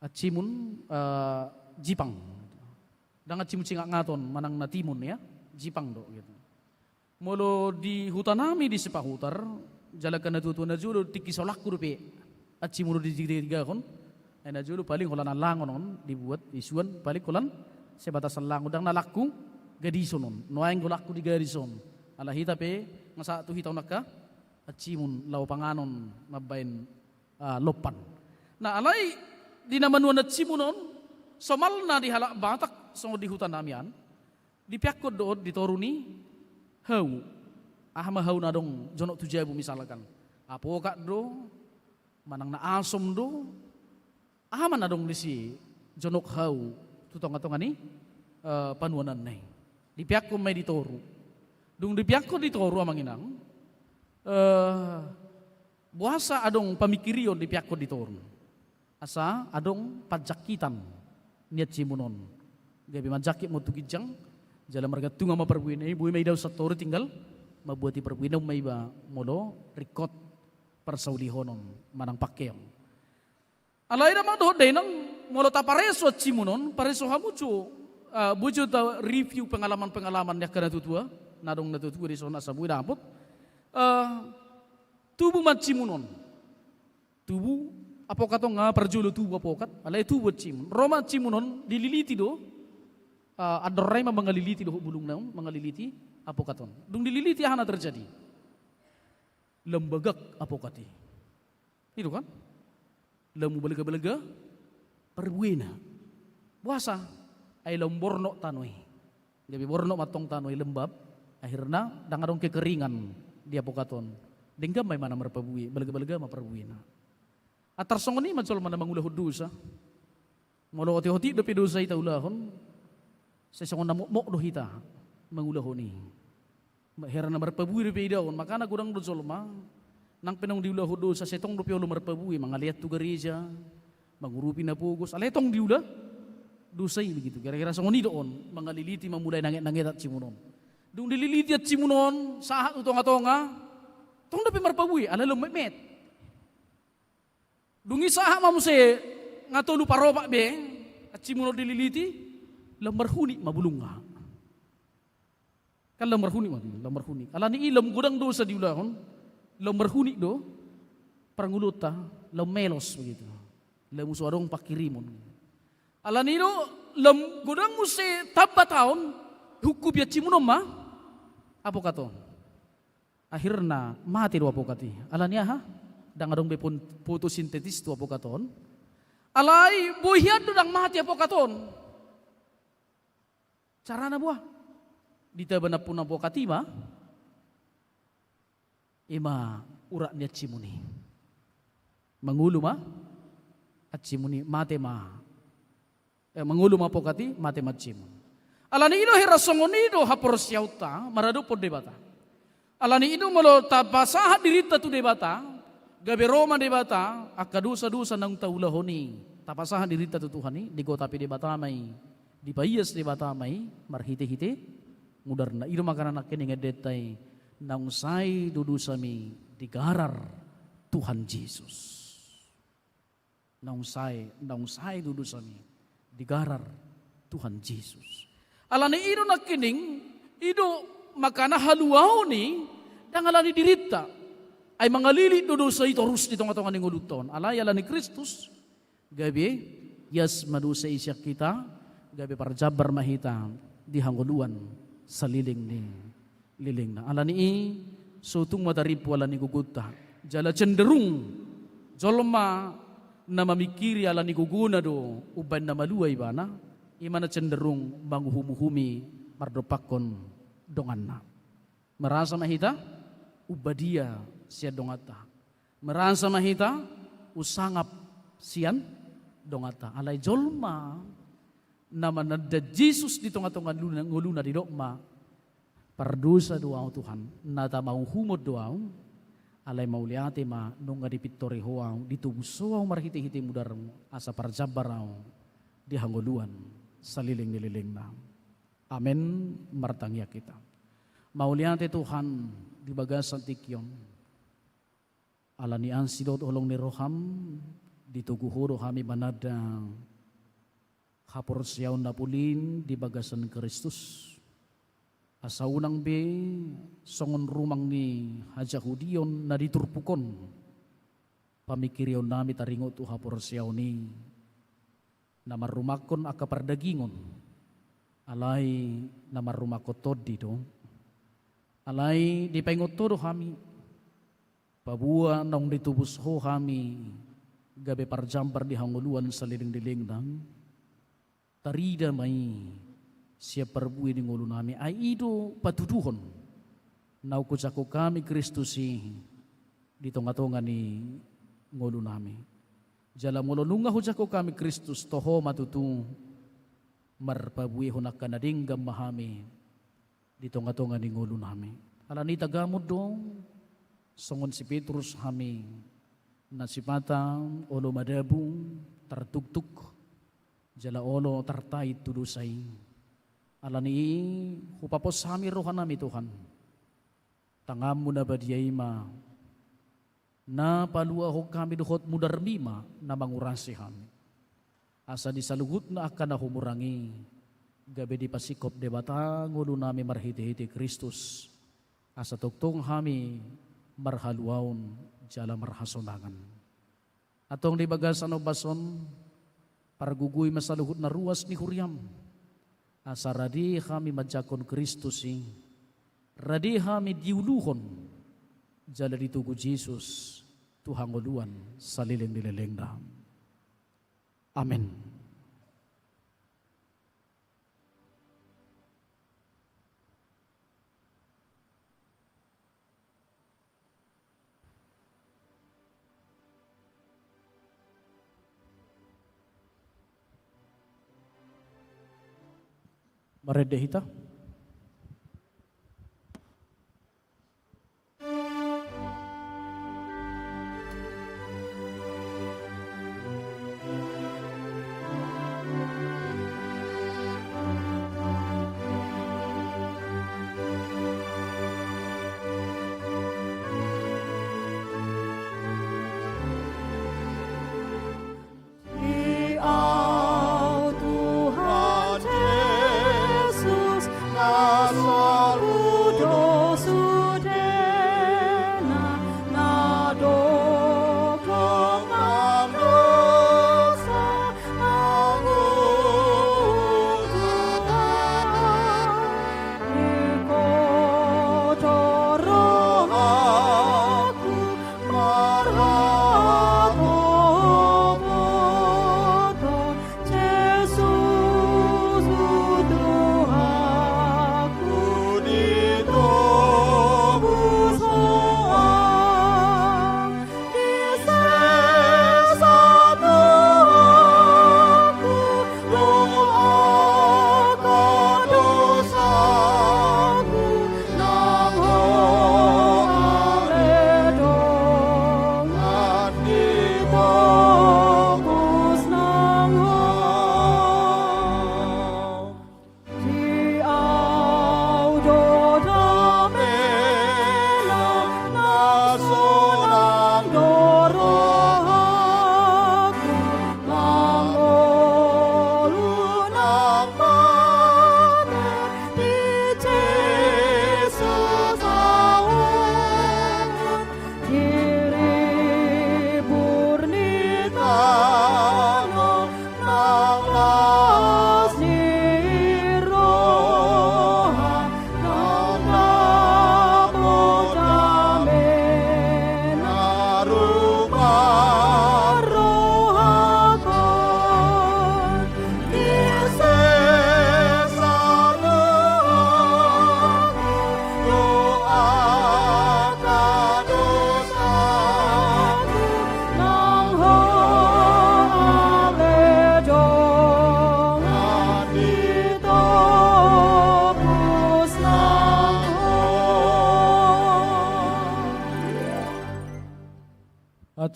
Ancimun, eh, jipang. Ndang ancimun singatngaton manang na timun ya, jipang do gitu. Molo di hutanami di Sipahutar, jala angka natuatua najolo tingki saulangku dope ancimun on ditigahon. Ai najolo paling holan allangon on dibuat, disuan, paling holan sebatas allangon, ndang na allanku gadison on. Nuaeng do allanku di gadis on. Ala hita pe nga sahat tu hita on angka ancimun laho panganon mambaen ah, lompan. Nah, alai di na manuan ancimun on, somalna di halak Batak songon di hutanami an, dipeakkon do on di toru ni hau. Aha ma hau na adong jonok tu jabu misalkan. Apokat do, manang na asom do, aha ma na adong disi jonok hau tu tongatonga ni, eh, panuananna i. Dipeakkon ma i di toru. Dung dipeakkon di toru amang inang, eh, boasa adong pamingkirion dipeakkon di toru? Asa adong panjangkitan ni ancimun on. Gabe manjangkit ma on tu ginjang, jala margantungan ma parbuena i, boi ma i dao satoru tinggal mambuati parbuena, on ma iba molo ringkot parsaulihonon manang pangkeon. Alai damang dohot dainang, molo tapareso ancimun on, pareso hamu jo, ah, boi jo ta review pengalaman-pengalaman ni angka natuatua, na adong natuatua dison asa boi dapot, ah, tubu ma ancimun on. Tubu, apokat on nga parjolo tubu apokat, alai tubu ancimun. Ro ma ancimun on, dililiti do, ah, andor ra i ma mangaliliti dohot bulungna on, mangaliliti apokat on. Dung dililiti aha na terjadi? Lambagak apokat i. I do kan? Lam balgabalga parbuena. Boasa? Ai lam bornok tano i. Gabe bornok ma antong tano i, lembab. Akhirna ndang adong kekeringan di apokat on. Denggan ma imana marparbue, balgabalga ma parbuena. Antar songon i ma jolma na mangulahon dosa. Molo otik-otik dope dosa i taulahon, sai songon na mokmok do hita mangulahon i. Hera na marparbue dope idaon, makana godang do jolma, nang pe naung diulahon dosa, sai tong dope olo marparbue, mangalean tu gareja, mangurupi na pogos, alai tong diula dosa i begitu. Gara-gara songon i do on, mangaliliti, mamulai nanget-nanget ancimun on. Dung dililiti ancimun on, sahat tu tonga-tonga, tong dope marparbue, alai lam metmet. Dung i sahat ma muse, nga tolu paropak be, ancimun on dililiti, lam marhunik ma bulungna. Kan lam marhunik ma, lam marhunik. Alani i lam godang dosa diulahon, lam marhunik do parngoluonta, lam melos begitu. Lam so adong pangkirimon. Alani i do, lam godang muse tamba taon, hukupi ancimun on ma apokat on. Akhirna mate do apokat i. Alani aha? Ndang adong be pon-, fotosintesis tu apokat on. Alai boi hian do ndang mate apokat on. Carana boha? Ditaba nampuna apokat i ma, i ma urat ni ancimun i. Mangolu ma ancimun i, mate ma. Eh, mangolu ma apokat i, mate ma ancimun. Alani i do hira songon i do haporseaonta maradophon Debata. Alani i do molo tapasahat dirinta tu Debata, gabe ro ma Debata, angka dosa-dosa naung taulahon i, tapasahat dirinta tu Tuhan i, digotapi Debata ma i, dipaias Debata ma i, marhite-hite mudarna. I do makana nangkining endenta i, naung sae do dosami digarar Tuhan Jesus. Naung sae, naung sae do dosami digarar Tuhan Jesus. Alani i do nangkining, i do makana haluaon i, ndang alani dirinta. Ai mangalilit do dosa i torus di tonga-tonga ni ngolunta on. Alai alani Kristus, gabe ias ma dosa i sian hita, gabe parjambar ma hita di hangoluan saleleng ni lelengna. Alani i, so tung ma tarimpu alani gogonta. Jala cenderung jolma na mamingkiri alani gogona do umbahen na malua ibana, I ma na cenderung manguhum-uhumi mardompakkon donganna. Merasa ma hita umbadia sian donganta. Merasa ma hita umsangap sian donganta. Alai jolma na mananda Jesus di tonga-tonga ngoluna, ngoluna didok ma, pardosa do ahu Tuhan, na tamauhumon do ahu, alai mauliate ma nunga dipintori Ho ahu, ditobus Ho ahu marhite-hite mudarmu, asa parjambar ahu di hangoluan saleleng ni lelengna. Amen. Martangiang hita. Mauliate Tuhan di bagasan tingki on. Alani asi dohot holong ni roham, ditogu Ho do hami mananda haporseaon na polin di bagasan Kristus. Asa unang be songon rumang ni hajahudion na di turpuk on pamingkirionnami taringot tu haporseaon i, na marrumangkon angka pardagingon, alai na marrumangkon tondi do. Alai dipaingot Ho do hami, paboa naung ditobus Ho hami gabe parjambar di hangoluan saleleng-lelengna. Tarida ma i sian parbue ni ngolunami, ai i do patuduhon naung hujangkon hami Kristus i di tonga-tonga ni ngolunami. Jala molo nunga hujangkon hami Kristus, toho ma tutu marpabuehon angka na denggan ma hami di tonga-tonga ni ngolunami. Alani i tagamon do songon si Petrus hami, na sipata olo madabu, tartuktuk, jala olo tartait tu dosa i. Alani i hupapos hami rohanami Tuhan. Tanganmu na badia i ma na paluahon hami dohot mudarmi ma na mangurasi hami. Asa di saluhutna angka na humurang i, gabe dipasingkop Debata ngolunami marhite-hite Kristus, asa tongtong hami marhaluaon jala marhasonangan. Antong di bagasan ombas on, pargogoi ma saluhut na ruas ni huriam, asa rade hami manjangkon Kristus i, rade hami diuluhon jala ditogu Jesus tu hangoluan saleleng ni lelengna. Amen. Marende hita. Di Ahu Tuhan Jesus,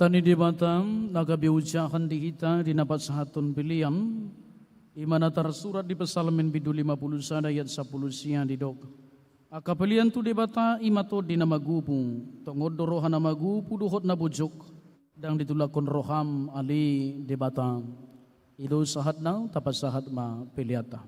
Hata ni Debata na gabe ojahan di hita di na pasahathon pelean, i ma na tarsurat di Psalmen bindu lima pulu sada ayat sampulu sia didok: Angka pelean tu Debata i ma tondi na magopo, tongon do roha na magopo dohot na bojok, ndang ditulakhon roham ale Debata. I do sahatna, tapasahat ma peleanta.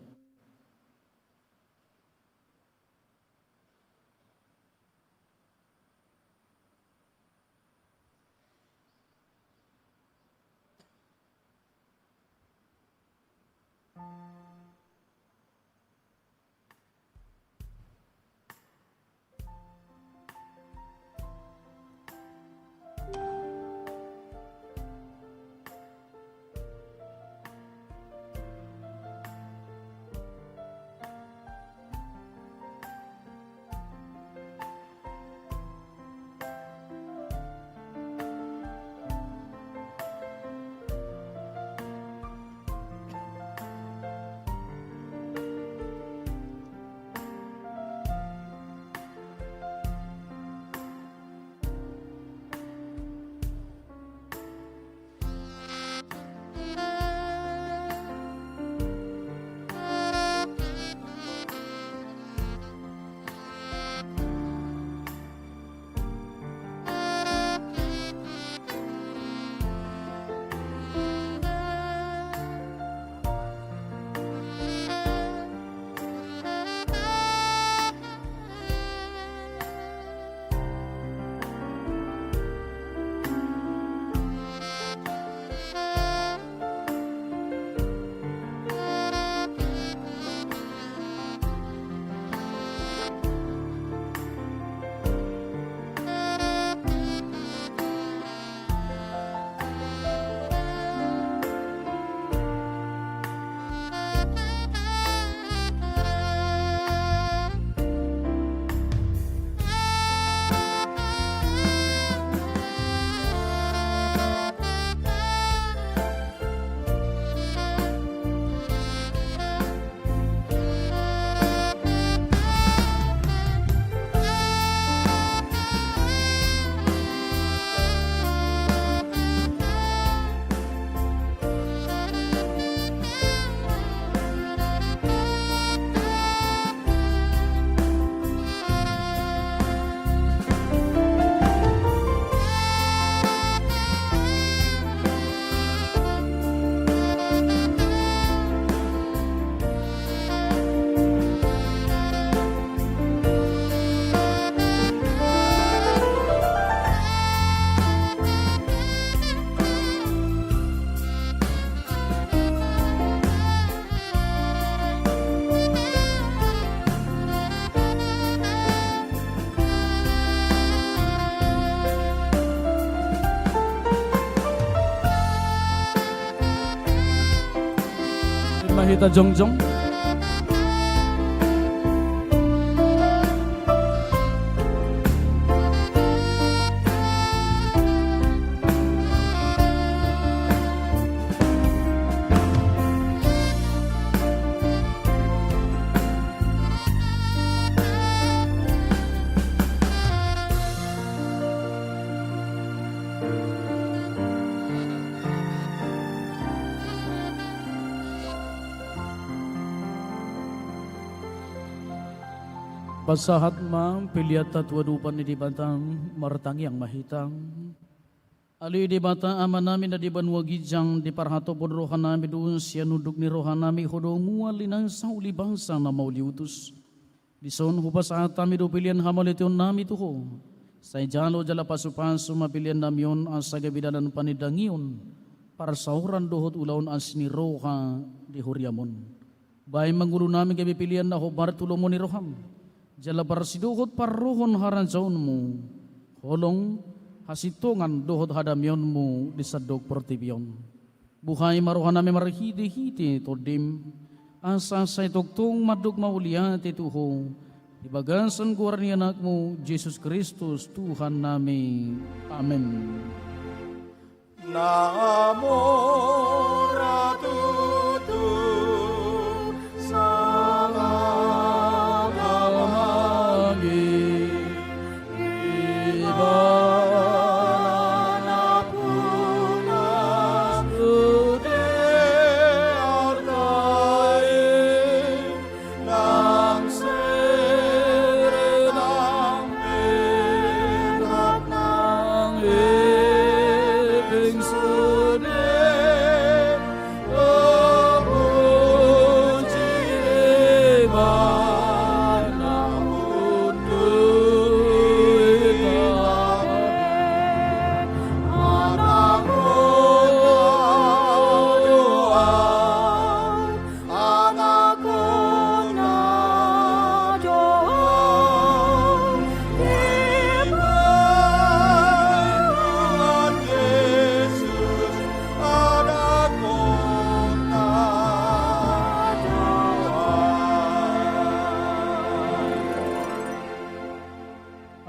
Ima hita jongjong. Pasahat ma peleanta tu adopan ni Debata, martangiang ma hita. Ale Debata Amanami na di banua ginjang, diparhatopot rohanami do sian unduk ni rohanami Ho do mual ni nasa uli bangsa na mauliutus. Dison hupasahat hami do pelean hamauliatehonnami tu Ho. Sai jalo jala pasupasu ma peleannami on asa gabe dalan panindangion, parsaoran dohot ulaon asi ni roha di huriam on. Bahen ma ngolunami gabe pelean na hombar tu lomo ni roham, jala parsidohot parrohon harajaonmu, holong, hasintongan dohot hadameonmu di sandok portibi on. Buhai ma rohanami marhitehite Tondim, asa sai tongtong mandok mauliate tu Ho, di bagasan goar ni Anakmu Jesus Kristus Tuhannami. Amen. Na mora tutu salangkap hami, ibana na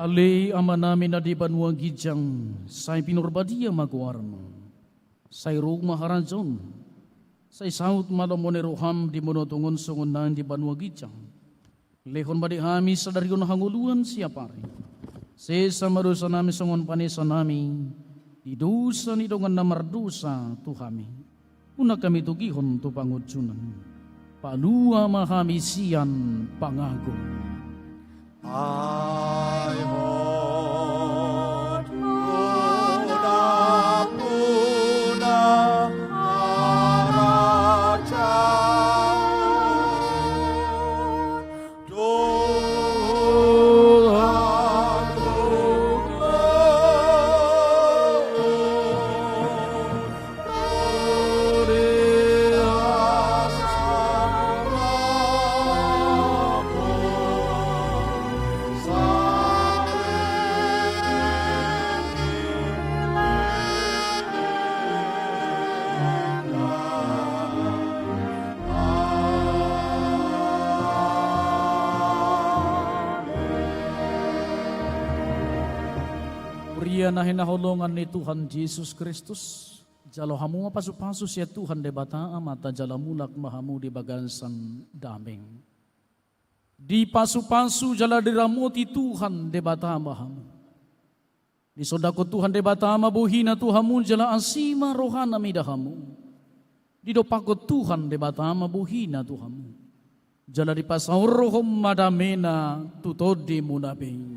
Ale Amanami na di banua ginjang, sai pinarbadia ma goarMu. Sai ro ma harajaonMu. Sai saut ma lomo ni rohaM di banua tonga on songon na di banua ginjang. Lehon ma di hami sadari on hangoluan siapari. Sesa ma dosanami songon panesanami di dosa ni dongan na mardosa tu hami. Unang hami togihon tu pangunjunan. Palua ma hami sian pangago. Ai hot unang puna harajaon. Huria na hinaholongan ni Tuhan Jesus Kristus, jalo hamu ma pasupasu sian Tuhan Debata Amanta, jala mulak ma hamu di bagasan dame. Dipasupasu jala diramoti Tuhan Debata ma hamu. Disondangkon Tuhan Debata ma bohiNa tu hamu jala asi ma rohaNa mida hamu. Didompakkon Tuhan Debata ma bohiNa tu hamu. Jala dipasaorhon ma dameNa tu tondimuna be.